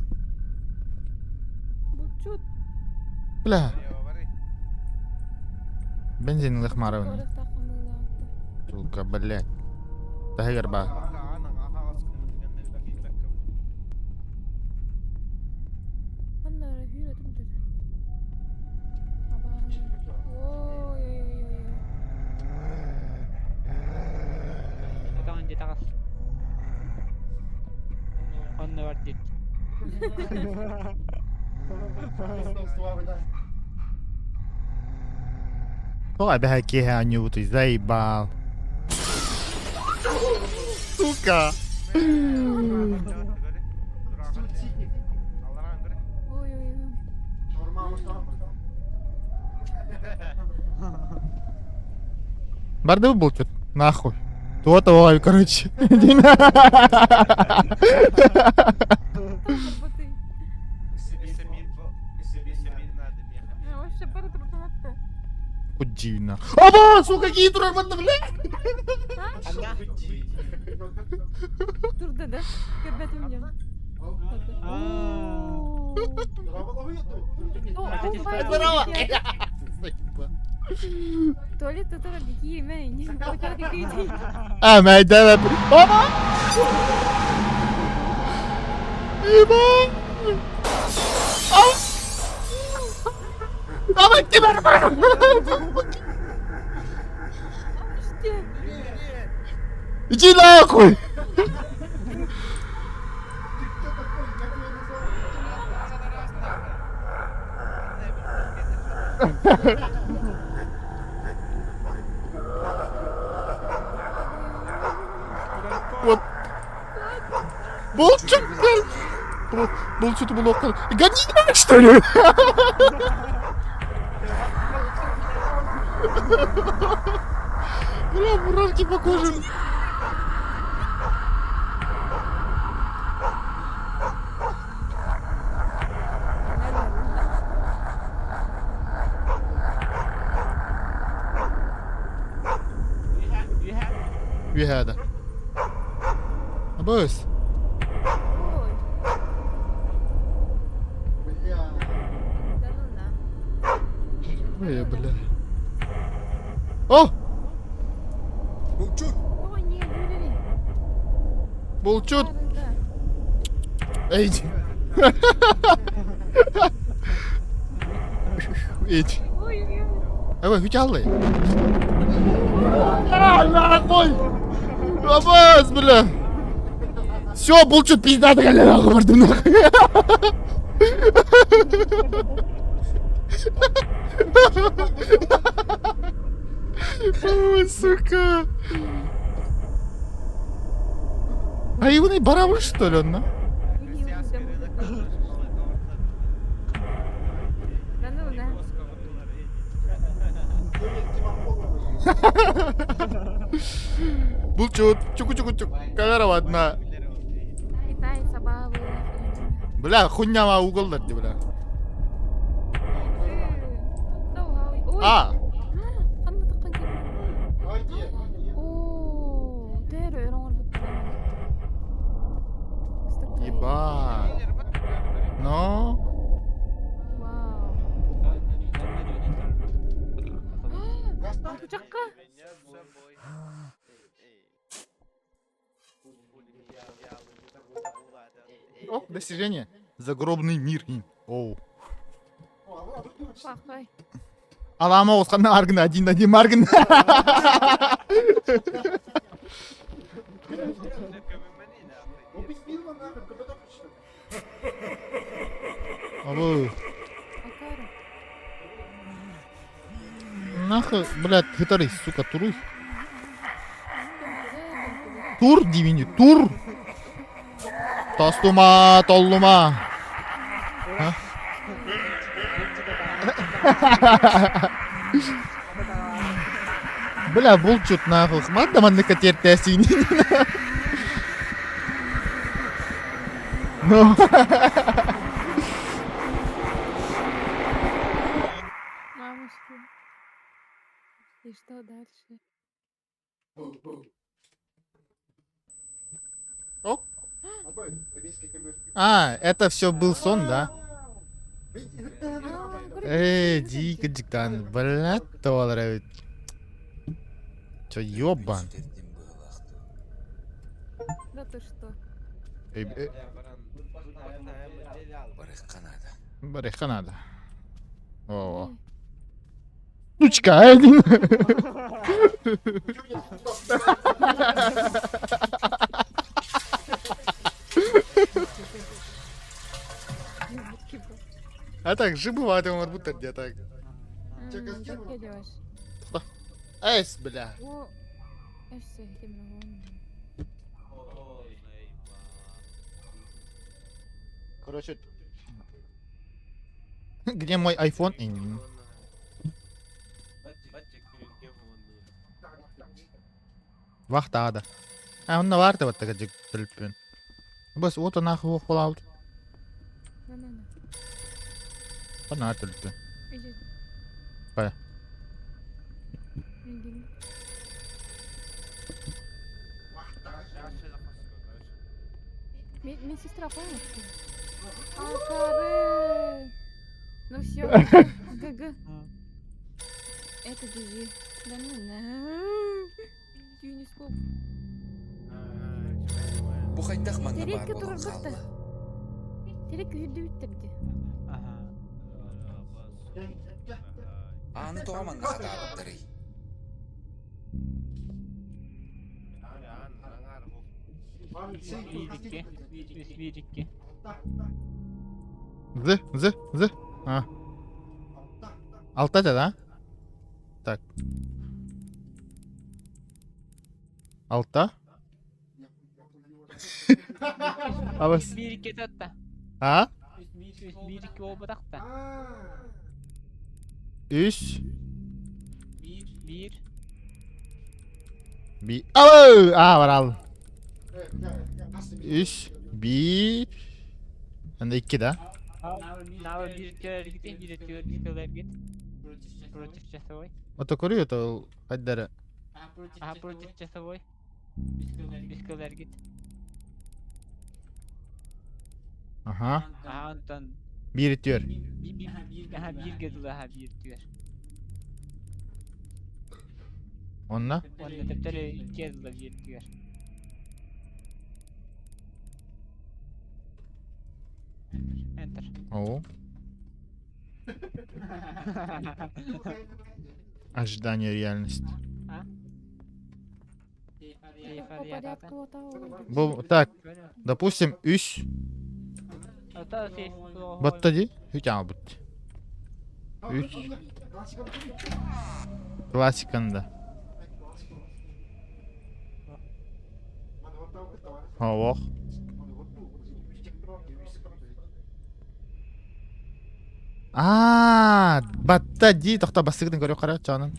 Булчут. Бля. Бензин ылыхмаарабын. Сука, блядь. Таһыгар баа. Ханна эрэ хүүрэ турда Ой ой ой ой Отоҕун дьиэ таҕыс. Онно бар диэт. Тоҕо эбэһэ киэһэ оонньуубутуй, заебал. Сука! Ой ой ой. Барды булчут, нахуй. Туота ой, короче. Кудина. Аба, сука, какие турар манна, бля! Турда да? Көрбөтүм дьон. Здорово! Туалет тутара бикиимэ А, майда, Аба! Ебать! Аба, ким Иди нахуй! Вот. Булчук, блядь! Булчук булок. Гони меня, что ли? Бля, мурашки по коже. Үөһээдэ. Абыс. Ой, бля. О! Булчут! Булчут! Эй! Ич. Ой, хүчаллы. А, нахуй! Абас, бля! Все, булчут пизда кэлэр бардым нахуй. Ой, сука. А его не барабан, что ли, он, на? Да ну да. Булчут, чуку-чуку-чук, камера одна. Китай сабабы. Бля, хуйня ма уголлар ди, бля. Ой. А, Ханна таққан келді. О, тэр өрөңөр ебать. Но. Вау. Кучакка. О, достижение. Загробный мир. Оу. Пахай. Алама осқанна аргын один один маргын. Абу. Акара. Нахуй, блядь, хитарый, сука, туруй. Тур дивини, тур. Тастума, толлума. А? Бля, булчут нахуй. Мадда манныка тертәсин. Ну. Мамочки. И что дальше? О. А, это все был сон, да? Эй, дико диктан, блядь, доллары. Че, ёбан? Сүтэрдим быһылаах дуу. Да ты что? Эй, э, Барыахха наада. Барыахха надо. О, Сучка, один. А так, же бывает, он будто где так. Эс, бля. О, өссө кемер Короче, где мой iPhone? Вахта ада. А он на варта вот так төлпүн. Бас вот нахуй холаут. На на на. Пана төлпүн. Кая? Мен сестра понял? Акары. Ну все, ГГ. Это GG. Да ну на. Юнископ. Бу хайдах манна баар Терекке буолан турарбыт да. хаалла? Терек күйүрдүбүттер Ааны тоҕо манна хатаабыттарый? Биирикки. Үс биирикки. З, З, З. А. Алта да? Так. Алта? Абас. Биирикки татта. А? Үс биирикки буолбатахта. Үс. Биир. Би. Ау! А, барал. Үс. Биир. Анда икки да? Навы биир кит, биир түөр кит. Против часовой. Ото көрүү это хайдары. Ага, против часовой. Үс кылар кит. Ага. Ага, онтон Биир түөр. Ага, бииргэ дылы, ага, биир түөр. Онна? Онно төптөрү иккиэ дылы биир түөр. Enter. О. Ожидание реальность. А? Сейф. Бу так, допустим, үс батта дии, үт аалбыт. Үс. Классиканы да. Оох. Аа, батта дии, тохто бастыгытын көрүөх хара чоонун.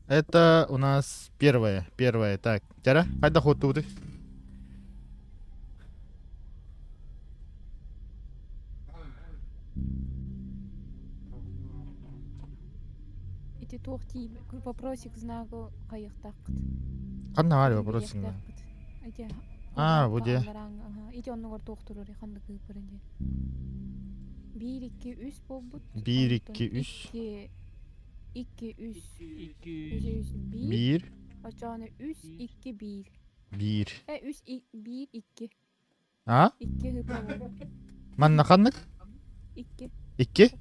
Это у нас первое, первое. Так, Тяра, хайда хоттубутуй? Ити туох тиийб вопросик знагы хайыахтааххыт. Ханна баар вопросик знак? Ити А, бу дьэ. Ити оннугар туох турар ханнык ыыппарын диэн. Биир, икки, үс буолбут. Биир, икки, үс. Икки, икки, үс. Икки, Үс, үс, биир. Биир. Очону үс, икки, биир. Биир. Э, үс, биир, икки. А? Икки ыыппа буолбут. Манна ханнык? Икки. Икки?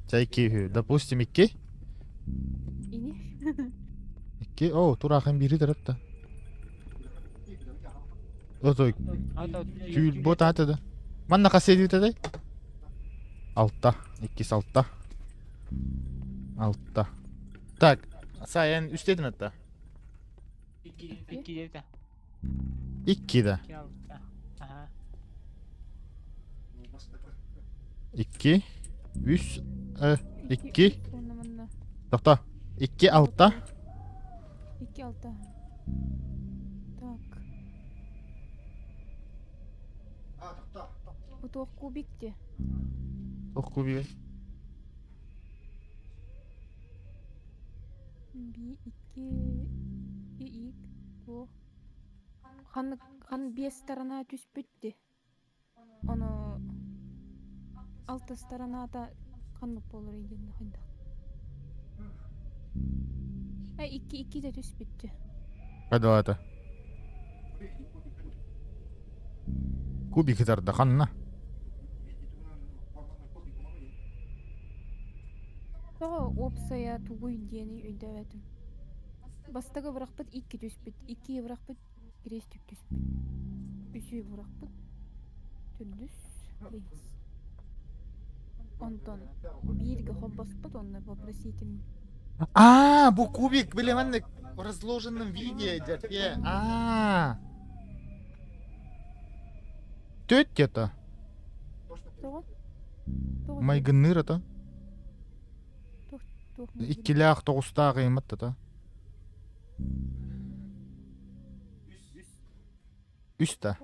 Чэ, икки үһү. Допустим, икки. Ини. Икки. О, тураахын биири тарапта. Отой, түүл бу таата да. Манна хас эдитэтэй? Алта. Иккис алта. Алта. Так, Сайын үстедин атта. Икки диэбитэ. Икки да. Икки алта. Аха. Икки. Үс. Э, икки. Уонна манна. Тохто. Икки алта. Икки алта. Так. Бу туох кубик де? Туох кубик? Би икки и ик туох. Хан хан биэс сторона түспүт де. Ону алта стороната ханнык буолар диэн хайдах. Э икки икки да түспүттү. Хайдалаата? Кубик тарда ханна? Тоҕо уопсайа тугуй диэни өйдөөбөтүм. Бастакы бырахпыт икки түспүт, икки бырахпыт кириэстик түспүт. Үсүү бырахпыт төрдүс бэһис. Онтон бииргэ холбоспут уонна вопросительный. А, бу кубик, били маннык в разложенном виде дядьке. А. Төт где-то. Тоҕо? Тоҕо Майгынныыр ата. туох Иккилээх тоҕустаах ыймат тата. Үс да.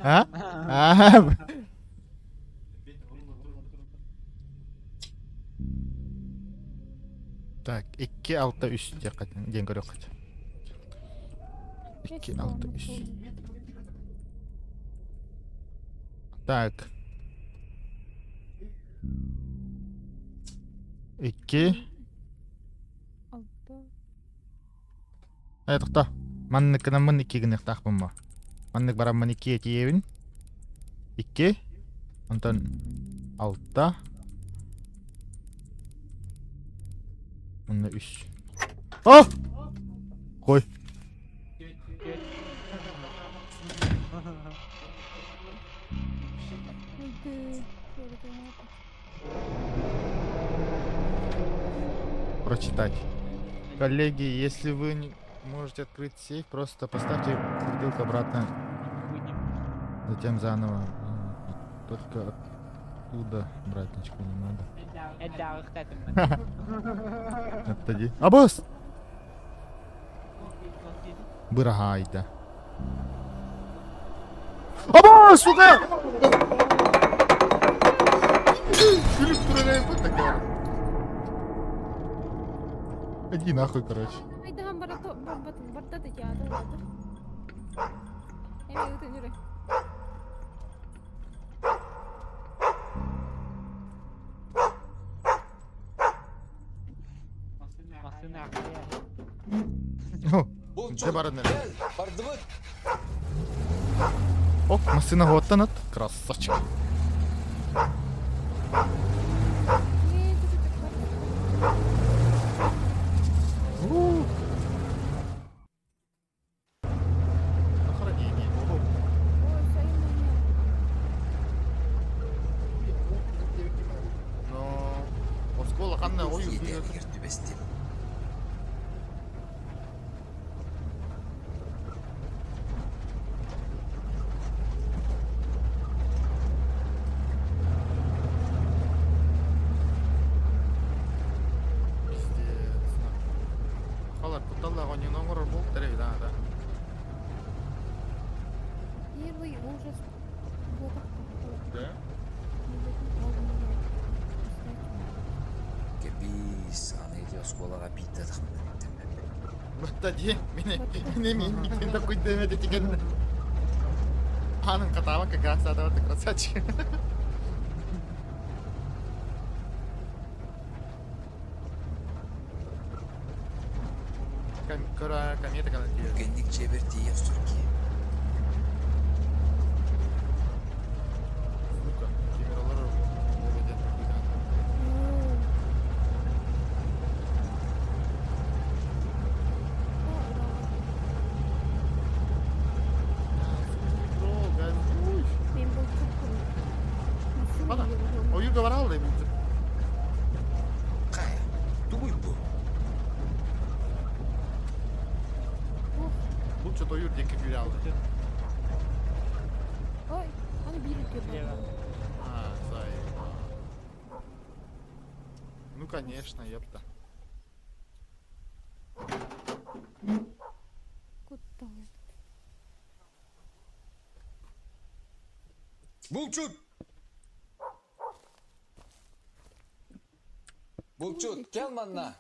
А? А? Так, икки алта үс диэн көрүөххүт. Икки алта үс. Так. Икки. Алта. Э, тохто. Манныккынан икки гыныахтаахпын бо. Маннык бараммын икки этиэбин. Икки. Онтон алта. Уонна үс. О! Хой. Прочитать. Коллеги, если вы не можете открыть сейф, просто поставьте бутылку обратно, затем заново. Только оттуда брать ничего не надо. Отойди. Абас! Быраһаайда. Аба, сука! Күлүк турар такая. Иди нахуй, короче. Айдахан барато барбатын барда да яады барды. Эми ытын жүрө. Дьэ баран эрэ. О, массыына уоттан ат. Красавчик. Ханна ойуур Иэдээнигэр түбэстим. Пиздец. Халар кутталлаах оонньууну оҥорор буолтар эбит аата. Первый ужас буолбатах. Да? Кэбиис, аны ити оскуолаҕа биирдэ атахпынан үктэммэппин. Бытта дии, мини мини мин такой дэме тигэн. Аанын хатаабакка красавчик красавчик. Комета калан тиийэр. Түргэнник дьиэбэр тиийэ охсор киһи. Сука, камералар диэн Мен булчукпун. Ана, ойууга барааллай булчут. Хайа, тугуй бу? Булчут ойуур диэки күүрэ Ой, аны биир үтүө. А, заебал. Ну, конечно, ёпта. Куттал. Булчут! Булчут, кэл манна!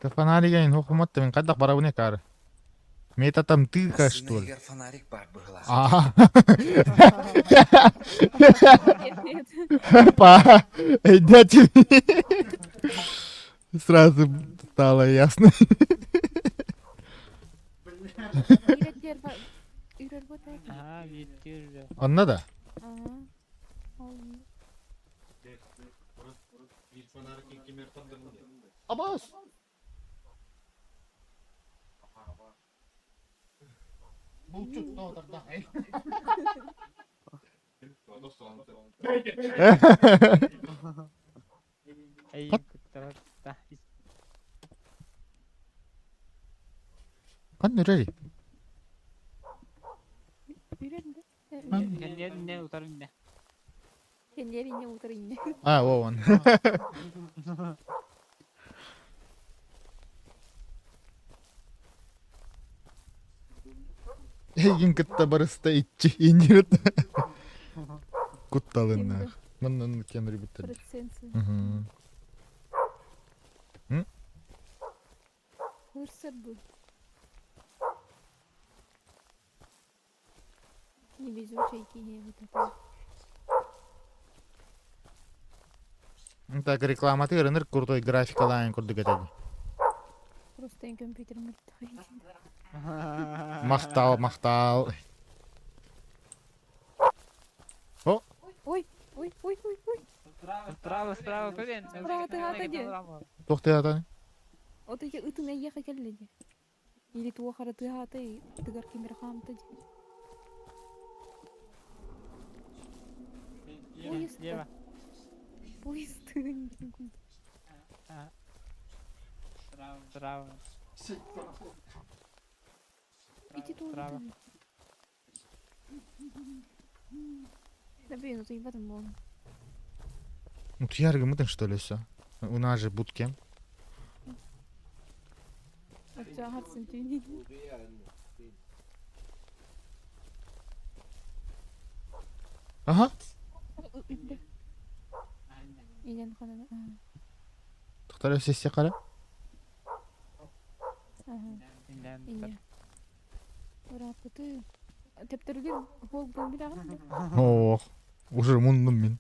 Та фонарик хохумат мен хайдах барабыны кары. Мета там тыка, Массыына что ли? иһигэр фонарик баар быһыылаах. А. Нет, нет. Па, дядя. Сразу стало ясно. Үйрәтер үрөр бу Ага, биир Онно да. Ага. Ол Абас. Булчут тоотарда. Эй, куттал. Кан үрери? үрөр да. Кэнниэр инне утар инне. Кэнниэр инне утар инне. А, вон. Эйгин кытта барыста иччи иннирет. Кутталынна. Маннан кенри биттер. Проценция. Мгм. Хырсыр бу. Невезучая киһи вот это. Так рекламаты ырыныр крутой графикалаан курдук этеди. Просто эн компьютерым мөлтөх. Махтал, махтал. Ой, ой, ой, ой, ой. Справа, справа, көрен. Справа тыгата дии. Тохтаятан. Вот эти ытын эйиэхэ кэллэ дии. Или туох эрэ тыаһаата тыгар ким эрэ хаамта дии. Поезд. Лево. Поезд. Справа, справа. Иди туох Справа. Да блин, ну ты в этом был. Ну ты яргы что ли все? У нас же буткемп. Оччоҕо түүнүн. Ага. Илен ханана. Тохтар сессия кара. Ага. Иннен. Инне. Ырааппыты. Тэптэргэр хуол буол билэҕин Ох, уже мундум мин.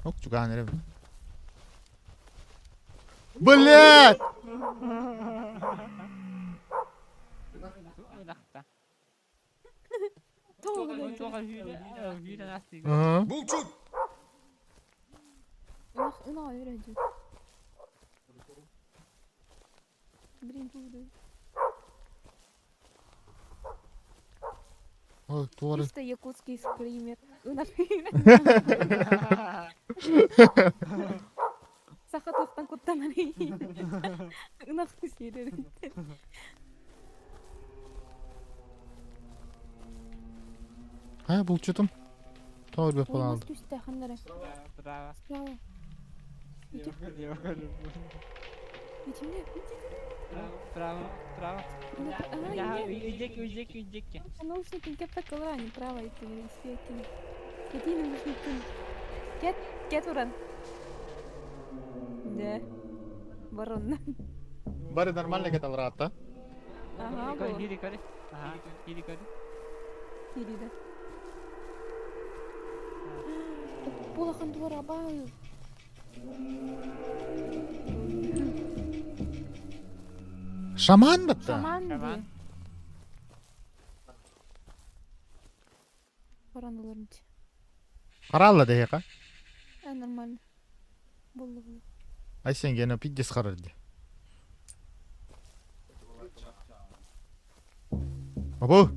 Ок, чугаан эрэ. Блять! Ынахта. Тоҕо Туох сүүрэн астыгы. Ага. Булчут! Ынах ынах өрө дьүт. Блин, буду. Ой, туора. Чисто якутский скример. Саха туохтан куттанарый? Ынах сиэрэриттэн. Хайа булчутум? Тоҕо өлбөт Ой, буолан мас алды. түсте ханнара. Справа. Справа. Ити. Итинне, ити. Право, право. А, Үйдек, үйдек, үйдек. Наушники кеппек кылаани, право ити, испиэккин. Кэтии наушниккин. Кэт, кэт уран. Да. Баронна. Бары нормально кеталраатта. Ага, бу. Кири кори. Ага, кири кори. Кириде. Булахан туара бааю. Шаман батта. Шаман Шаман. ди. Баран олорунчу. Харалла дэһиэхэ. А, нормально. Боллу боллу. Айсен гена пиздец харар ди. Абу!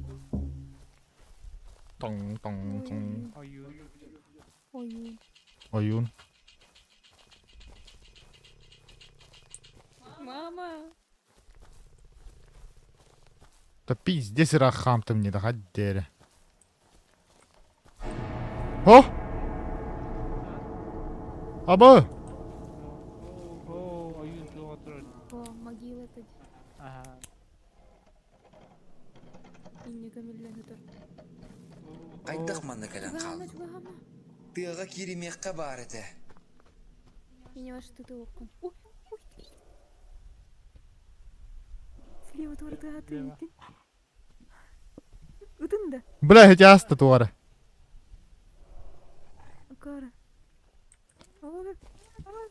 Тоң тоң тоң. Ойуун. Ойуун. Ойуун. Мама. Да пиздец ыраах хаамтым не да хаддере. О! Абы! О, ойуун суох отурар. О, могила это. Ага. Инне көмүллэн өтөр. Хайдах манна кэлэн Чугаһама, хааллым? чугаһама. Тыаҕа кииримиэххэ баар этэ. Ине ваш ты окон. Ой, ой, ты. Слева туора тыа Слева. ты. Ытын да. Бля, эти аста туара. Акара. Ой, ой.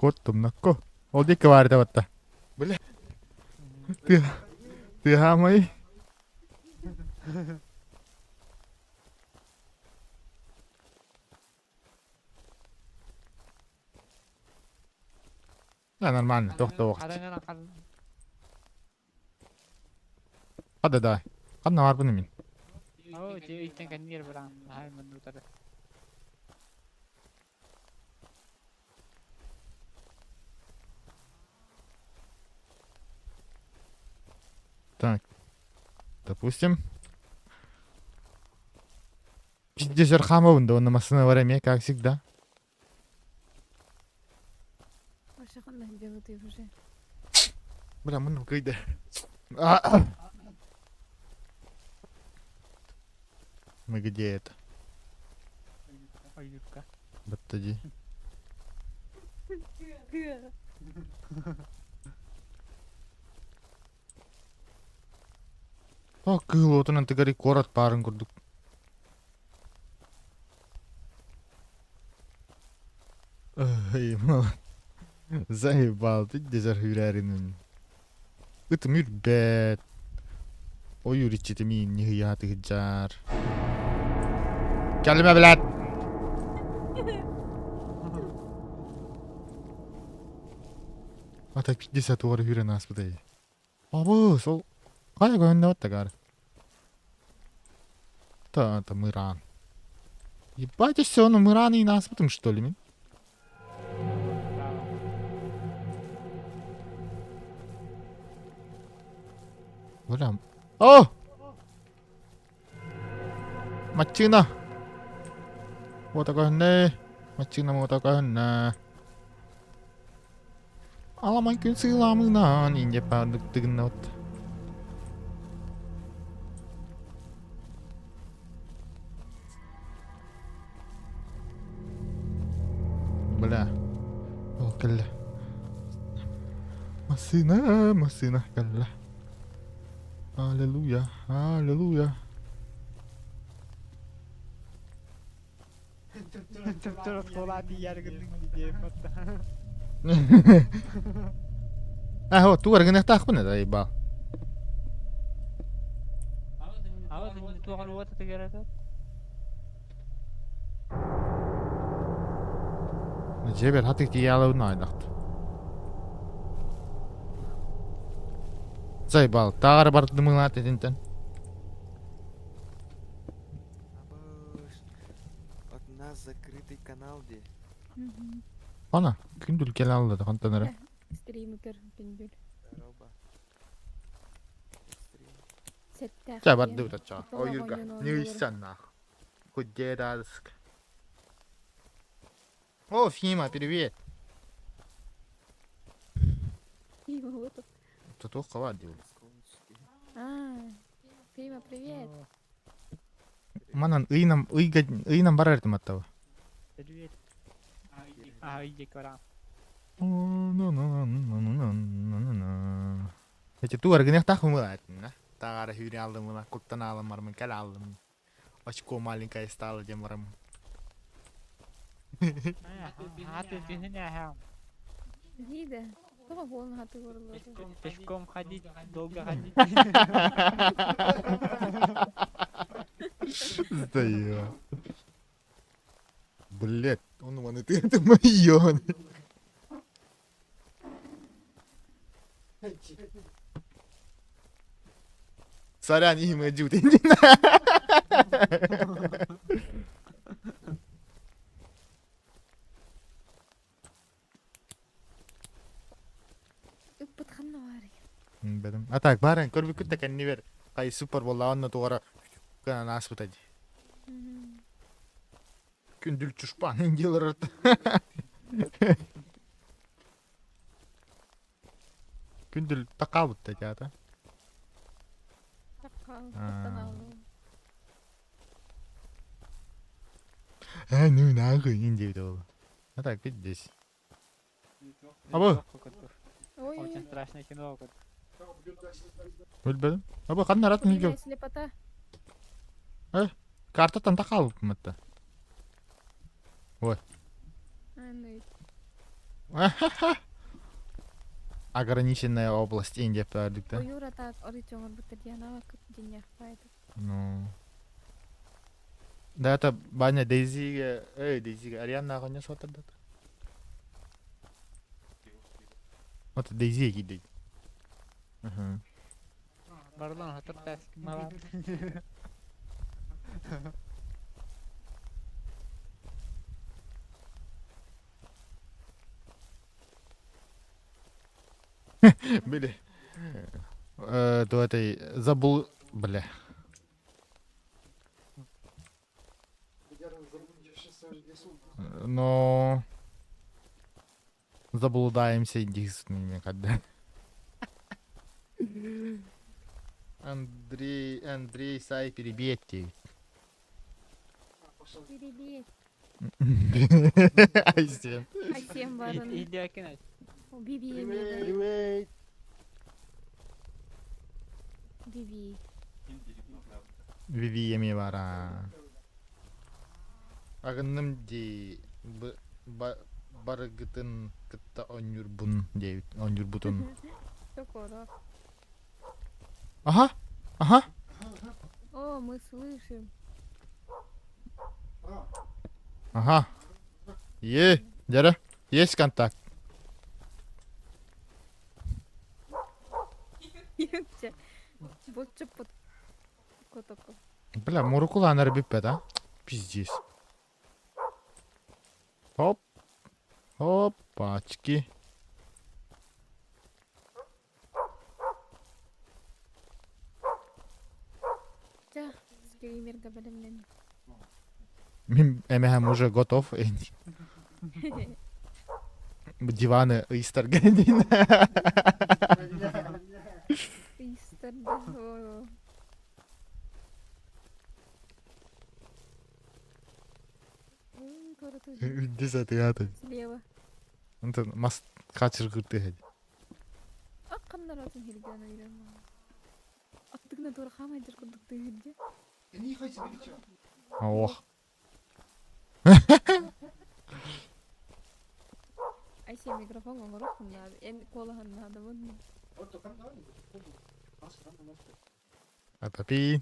Коттум накко. Ол дикки баар этэ батта. Бля. Ты тыаһаамай. Да, нормально, тохтоо. Хараҥа хан. Хада да. Ханна барбын мин. Оо, ти үйтэн кэннигэр баран. Наһаа маннутары. Так. Допустим. Пиздец Архамовын, да он на машина время, как всегда. Ваша ханна белый ты уже. Бля, мы кыйды. Мы где это? Ойуурка. Баттади. О, кыыл отунан тыгари корот баарын курдук. Ой, мал. Заебал, ты дезер хүрәринин. Ытым үрбэт. Ойур иччити миин нихыяаты хыджар. Кэлимэ, блядь! Ата 50 туары хүрэн ааспытай. Абы, сол хайа көһүннэ баттагар. Та, это мыран. Ебать, все, ну мыран и ааспытым, что ли, мин? Право. Бля. О! Мачина! Уота көһүннэ. Мачина уота көһүннэ. Аламай күн сыламынан инде пардык тыгынна от. Бля. О, кэллэ. Массыына, массыына кэллэ. Аллилуйя, аллилуйя. Түптөр оскуола тиийэр гынныҥ диэн батта. А, вот, тугар гынахтаахпын это, ебал. Ава туоҕар уота тыгырата. Жебер хатык тиялабын айдахт. Сайбал, тааҕар бардымыҥнаат итинтэн. Абыш, от нас закрытый канал дии. Ана, күндүл кэлэн алла хантан эрэ. Стримы көр күндүл. Здорово. Стрим. Сэттээх Чэ диэн. бардыбыт оччоҕо. Толох Ойуурга. ойуун оонньуулара. Ньыйсаннаах. Худдерадыск. О, Фима, привет. Фима, вот он. Татух хава диул. Осколочки. А, Фима, привет. Манан ыйнам ыйга ыйнам барар этим аттава. Привет. А, иди кора. Эти ту аргынах мылатна. Тагара хүрі алдым мына, куттан алым бармын, кәл алдым. Очко маленькое стало дем барым. А, ты Дида. Тоҕо буолан хаты горыллар. Пешком ходить, долго ходить. Сдаю. Блять, он вон это это моё. Сорян, имя дют. Ыппыт ханна баарый? Бедем. А так, баран, көрбүккүт да кэннибер. Кай супер болла, онно тугара гынан ааспыта дии. Күндүл чушпан индилер. Күндүл такаабытта теата. Таккал, А. куттан алды. Э, ну нахуй, индия ол. А так, ведь здесь. Абы. Ой, Очень страшное кино. Билбедим. Абы ханна рат Ой, нигел. слепота. Картаттан такаабыт мытта. А, ну и Ограниченная область Индия пәрдікті. Ойуур атаак орый чоҥорбуттар диэн авакыт дьиҥнээх баайда. Ну. Да, это Баня Дейзиге, эй, Дейзиге, Арианна ағыня сотырды. Вот Дейзи киді. Мгм. Барлан, хатыр тәск малан. Били. То этой забыл, бля. Но заблудаемся единственными, когда. Андрей, Андрей, Сай, перебейте. Перебей. Айсен. Айсен барын. Иди кино. Биби эмиэ Привет. Биби. Вивиеми бара. Агынным ди б ба барыгытын кытта онюрбун девит онюрбутун. Сокоро. Ага, ага. О, мы слышим. Ага. Е, дядя, есть контакт. Юкче. Бутчуппут. Котоку. Бля, мурукуланар биппет, а? Пиздец. Хоп. Опачки. Ча, скримерга бэлэмнэн. Мин эмэхэм уже готов. Диваны ыйстаргандин. Ыйстарда. О. М, Короту. Десятый аты. Слева. Антон, мас качыр кырты. Акканнар атын хиргән өйрән. Аттыгына тура хамайдыр курдук тыгырды. Ох. Айсе микрофон оңорук надо. Эн колахан надо вон. Атапи.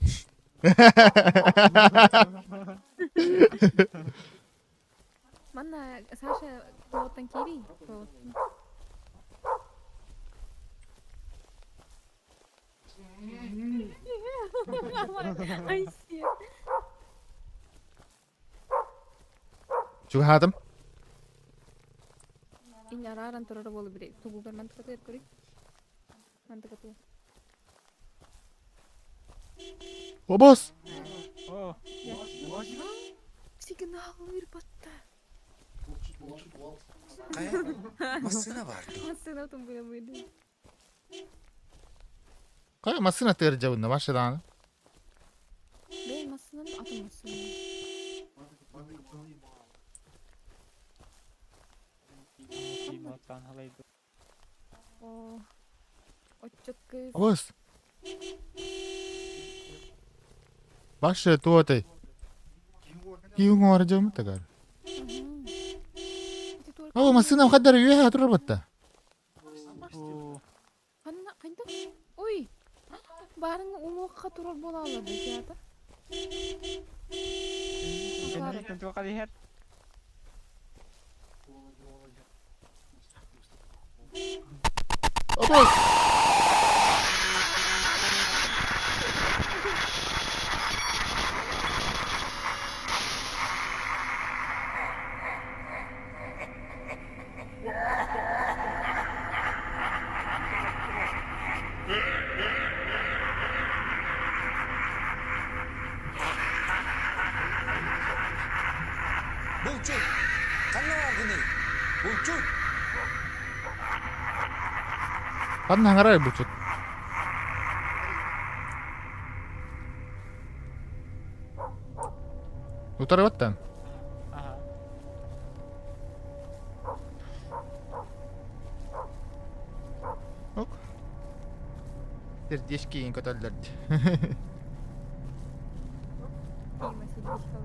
Манна Саша туоттан кири. Туоттан. Айси. Чугаһаатым. Иньарааран турара буолу били тугугар мантыкатыгар көрүй. Мантыкатыгар. Обос! О, Сигналлыыр батта. Хайа, массыына баар дуо? Массыына тумбуйамыйды. Хайа массыына тыырдьабынна ваша даҕаны. Бэй массыынан атын массыына. Тимоттан халайбыт. Оо. Оччот кыыс. Обос! Ваша туотай. Киһи уҥуор дьоммут тагар. Оо, массыынам хаддар үөһэ турар батта. Ханна хайдах? Ой! Баарыҥ уҥуохха турар буолааллар да театр. Кэнниттэн туох иһэр? Обос! Булчут! Ханна бааргыный? Булчут! Ханна хаҥарай булчут? Утарыбаттан. Аха. Ок. Сердечки көтөллөр. Тима сердечко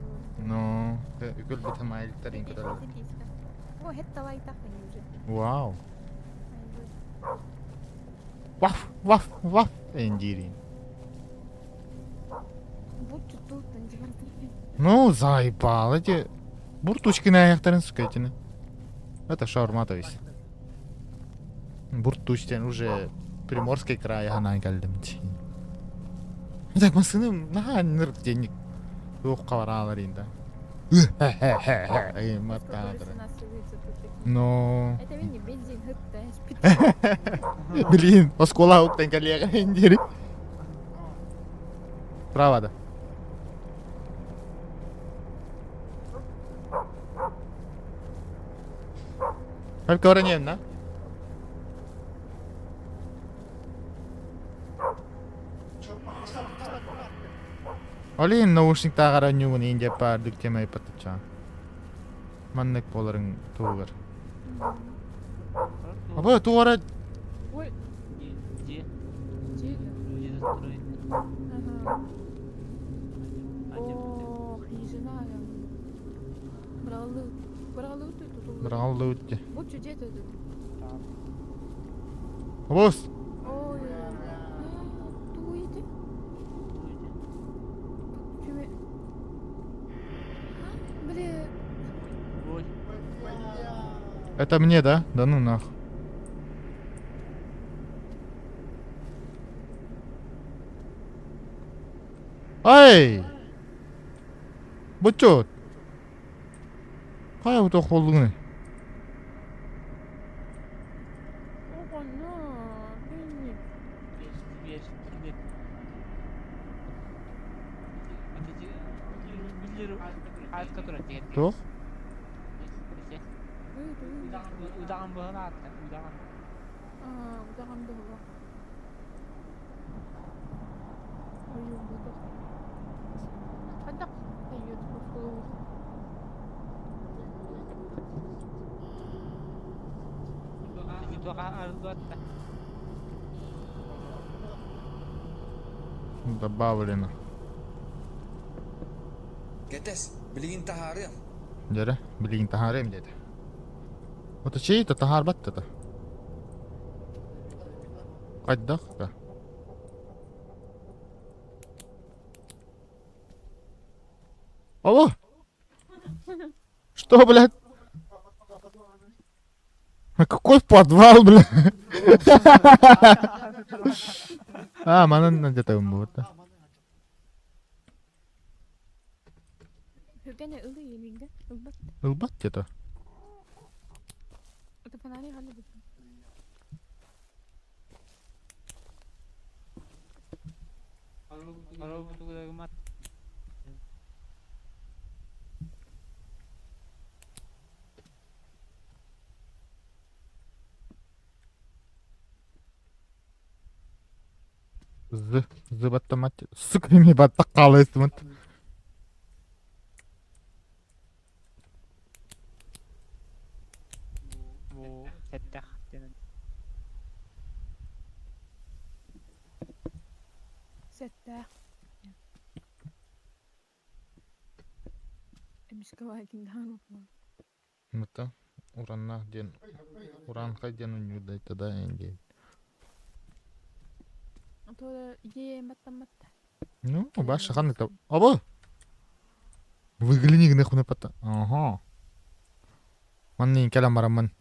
Ну, үкүл битамайлтар ин көтөллөр. Сердечко. О, это лайтах они уже. Вау. Ваф, ваф, ваф. Эндирин. Будь тут, Ну, заебал эти буртучки на аяқтарын сука этини. Это шаурма, то есть. Буртучтен уже Приморский край анаан кэллим. Так, массыным наһаа нырк денег туох бараалар инда. Но... Это мини бензин хытта. Блин, оскола уктан коллега индири. Право да. Только воронем, да? Олин наушниктааҕар оонньуубун иин диэп баардык тема ыйпаттыччаан. Маннык буоларыҥ туһугар. Абы туора Ой. Где? Где? Люди застроены. Ага. О, хижина. Бралы. Бралы тут. Брааллы үтте. Вот чудес тут. Бос. Ой. Туйды. Блин. Это мне, да? Да ну нах. Ай! Бочот! Хайа утох болдуҥуй? Туох? Удаҕан быһылаатта, удаҕан. Удаҕан быһылаах. Ойуурбутах. Хайдах өйүөт Добавлено. Кэтэс, билигин таһаарыам. Дьэрэ, билигин таһаарыам диэтэ. Ото чей то таһаарбат да Хайдах да? Алло! Что, блядь? А какой подвал, блядь? А, манан где-то будет, да? Ылбат где-то. Это фонари хали бит. З, з баттамат. Сука, ми баттак хаалыстымыт. Бу сэттэх диэн. Сэттээх. Эмискэ лайкиндаан упла. Мыта ураннаах диэн ураанхай диэн унньуурдайта да диэн. То е баттамматта. Ну, баша ханнык Аба! Выгляни гынах пата. Ага. Манны кэлэн бараммын.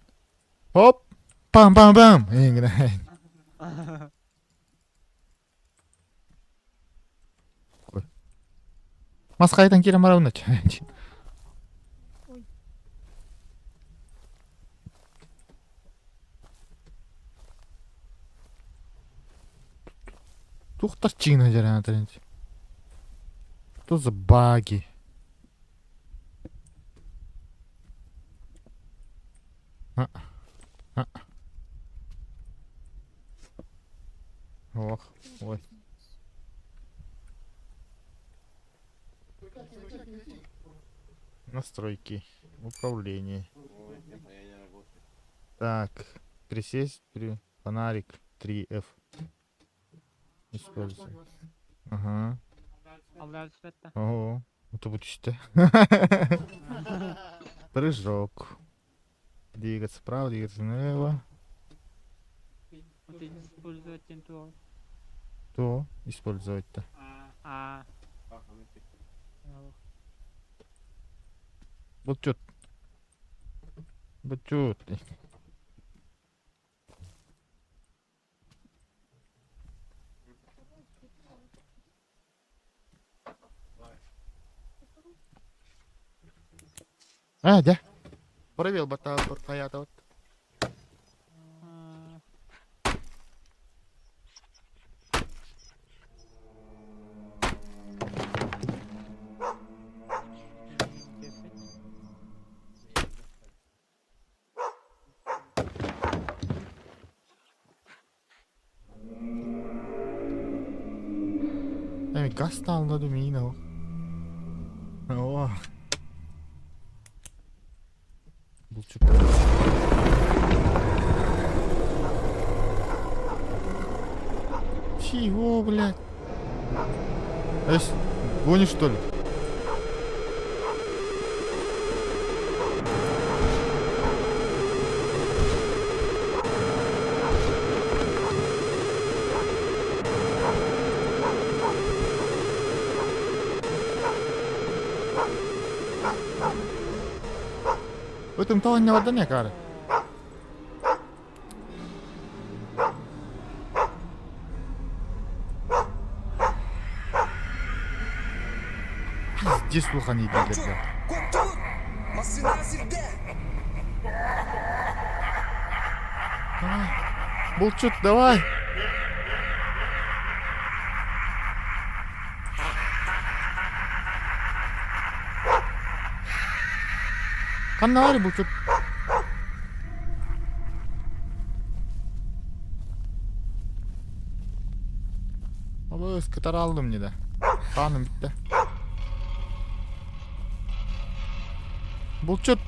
Хоп! Пам-пам-пам! Эҥин Мас хайтан киирэн барабын Ой. Тухтар чигина жараатарын. Что за баги? А. А. Ох, ой. Настройки. Управление. Так, присесть при фонарик 3F. Используй. Ага. Аллар түспэт Ого. Это будет чисто. Прыжок. Двигаться вправо, двигаться налево. Вот использовать диэн туох. То использовать-то. А. Вот чё. Вот чё ты. А, да. Провел батал вот. Эми газ таалла миин ол. О. Булчук. Чего, блядь? Эс, гонишь что ли? Өтүм тоҕо бардан я кары. Пиздец улахан иитиллэр. Куттубут! Массыына сирдэ! Давай. Булчут, давай. Ханна булчут. Абыс, кытар алдым не да. Ханым битте. Булчут.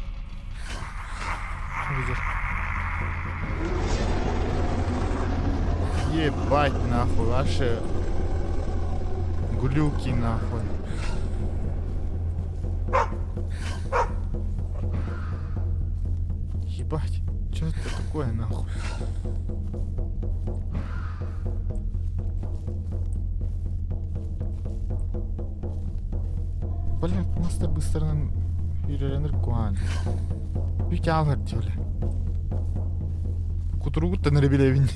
Где? Ебать нахуй, ваши глюки нахуй. Ебать, что это такое нахуй? Блин, мастер быстро үйренер куан. Үт алар диоле. Кутуругуттан эрэ билэбин.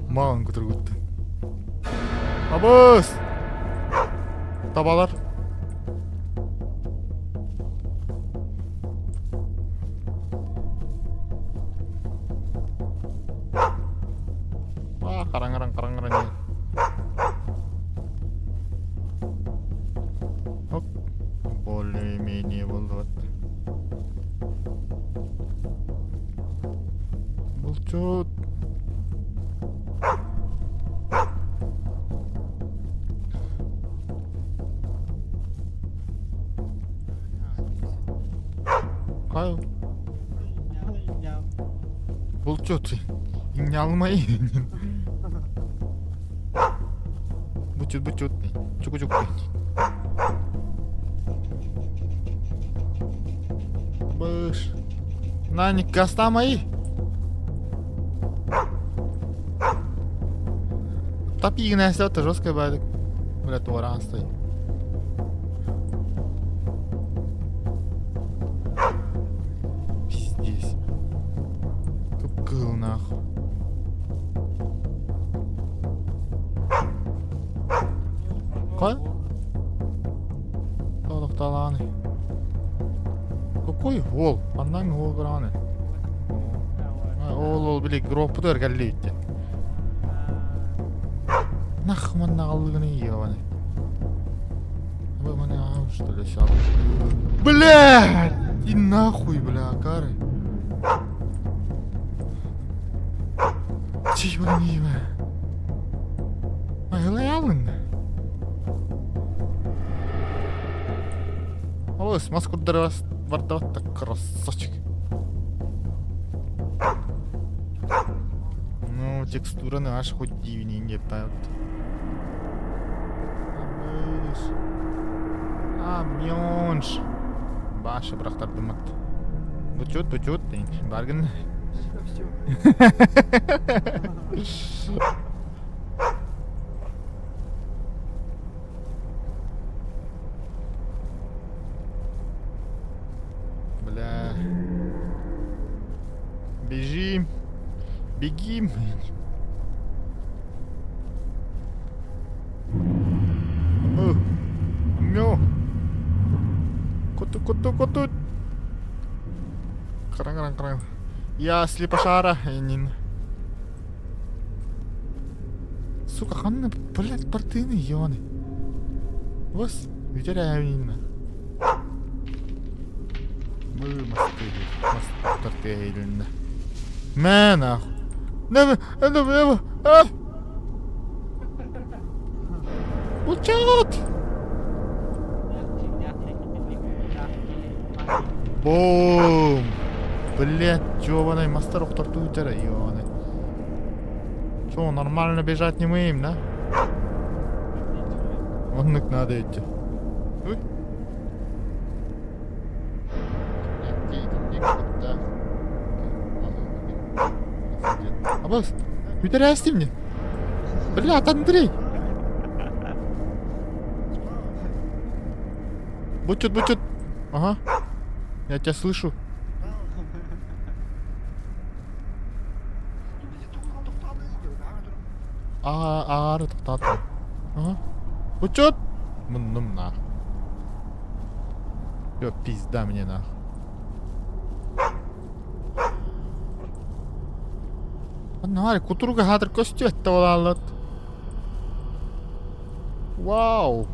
Маҕан кутуругуттан. Абыс! Табалар. Хараҥаран хараҥаран иһэр. Оп. Более-менее буоллубат. Булчут. Хай. Булчут. Иннялмай. Бучут, бучут. Чуку-чуку. Быш. Наник, гастамай. Тапигнайся, это жесткая бадик. Бля, туора стой. Пиздец. Тупкыл нахуй. Кай? Толукталааны. Какой гол? Аннан гол бараны. Ол ол били гроппутугар кэллиитте. Нах манна аллыгыны ебаный. Вы маны ау, что ли, ща? Блядь! И нахуй, бля, кары. Чего не Айылайалын. Олус, мас курдары бардабат так красавчик. Ну, текстураны аж хоть дивни не пают. А, мёнш. Баша бырахтардымат. Бучут, бучут, баргын. Бля. Бежим. Бегим. Мё. Коту, коту, коту. Каран, каран, Я слепошара, Нин. Сука, ханна, блядь, партийный ёбаный. Вас, үтэрээвинна. Бу масты, мастар тиэйилиннэ. Мэ нахуй. Нэ, нэ, нэ, а! Учат! Бум! Блядь, ёбаный мастер охторту үтэрэ, ёбаный. Чё, нормально бежать не умеем, да? Оннук надо идти. Ой. Абас, үтэрээсти мне. Блядь, Андрей! Бучут, бучут. Ага. Я тебя слышу. Аары тоқтатты. Ага. Бучут! Муннум нах. Ё, пизда мне нах. Анна, кутуруга хатыр көстүөттэ болааллат. Вау!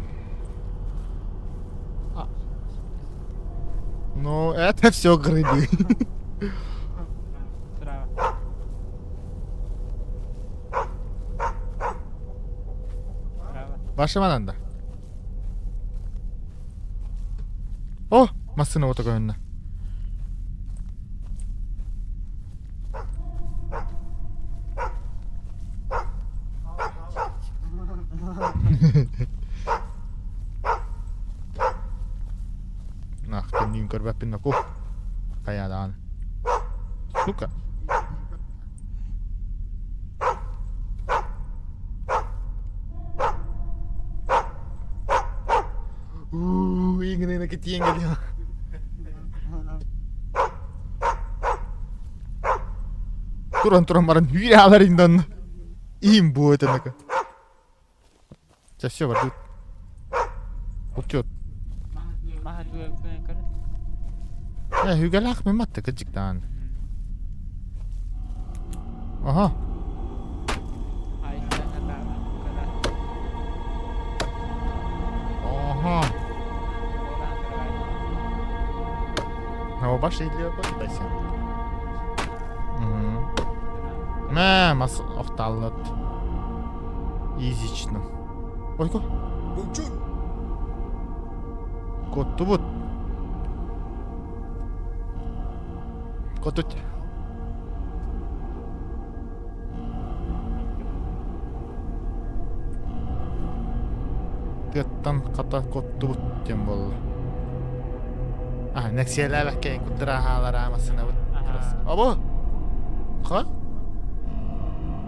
А. Ну, это все грибы. Справа. Справа. Ваша мананда. О, массыына ото көһүннэ. Ах, кимниин көрбөппүн да ку. Хайа даҕаны. Сука. Уу, иҥинэ китиэн кэлиэ. Туран туран баран hüyalar индан. Им бу этенеке. Чэ все бардыт. Учет. Маһа түгэн көрө. Э, хүгэлээх мен матта кыдьыктаан. Аха. Ай. Дробаш или кытайся. Мэ, мас охталлат. Изично. Ойко. Коттубут. Котут. Тыаттан хата коттубут диэн буолла. А, нэксиэлээбэккэ куттара хаалара массыынабыт. Обо! Ха?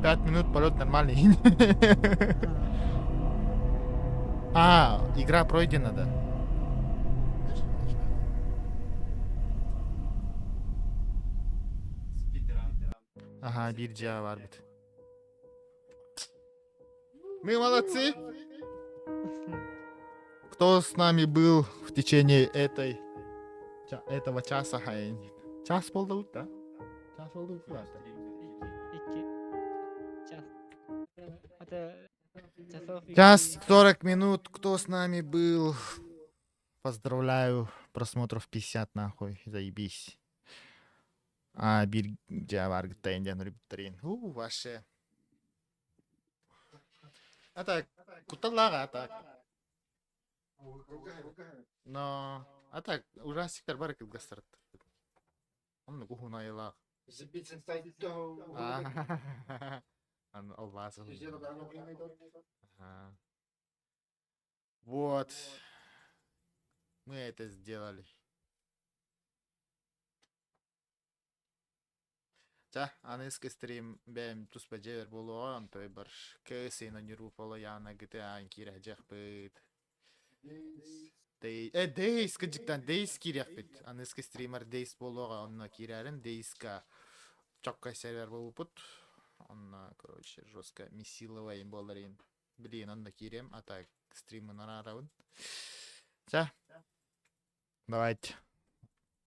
5 минут полет нормальный. А, игра пройдена, да. Ага, биир дьиэ барбыт. Мы молодцы! Кто с нами был в течение этой этого часа? Час буолла да? Час буолла Икки. Час. Это часов Час 40 минут. Кто с нами был? Поздравляю. Просмотров 50 нахуй. Заебись. А, биир дьиэ баар гыттайын У, ваше. А так, кутталлаах а так. Но, а так, ужастиктар бары кылгастар. Онно куһун айылаах. Албаас. Ага. Вот. Мы это сделали. Чэ, аныгыскы стрим бэйэм туспа дьиэбэр буолуоҕа, онтон бар КС-ин оонньуур буолуо GTA киирэһдьиэхпит. Э, Days кырдьыктан Days киириэхпит. Аныгыскы стример Days буолуоҕа, онно киирээрин Days-ка чоккай сервер буолбуппут. Онно, короче, жестко месиловай буолар иһин. Билигин онно киириэм, а так стриммын араарабын. Чэ, давайте.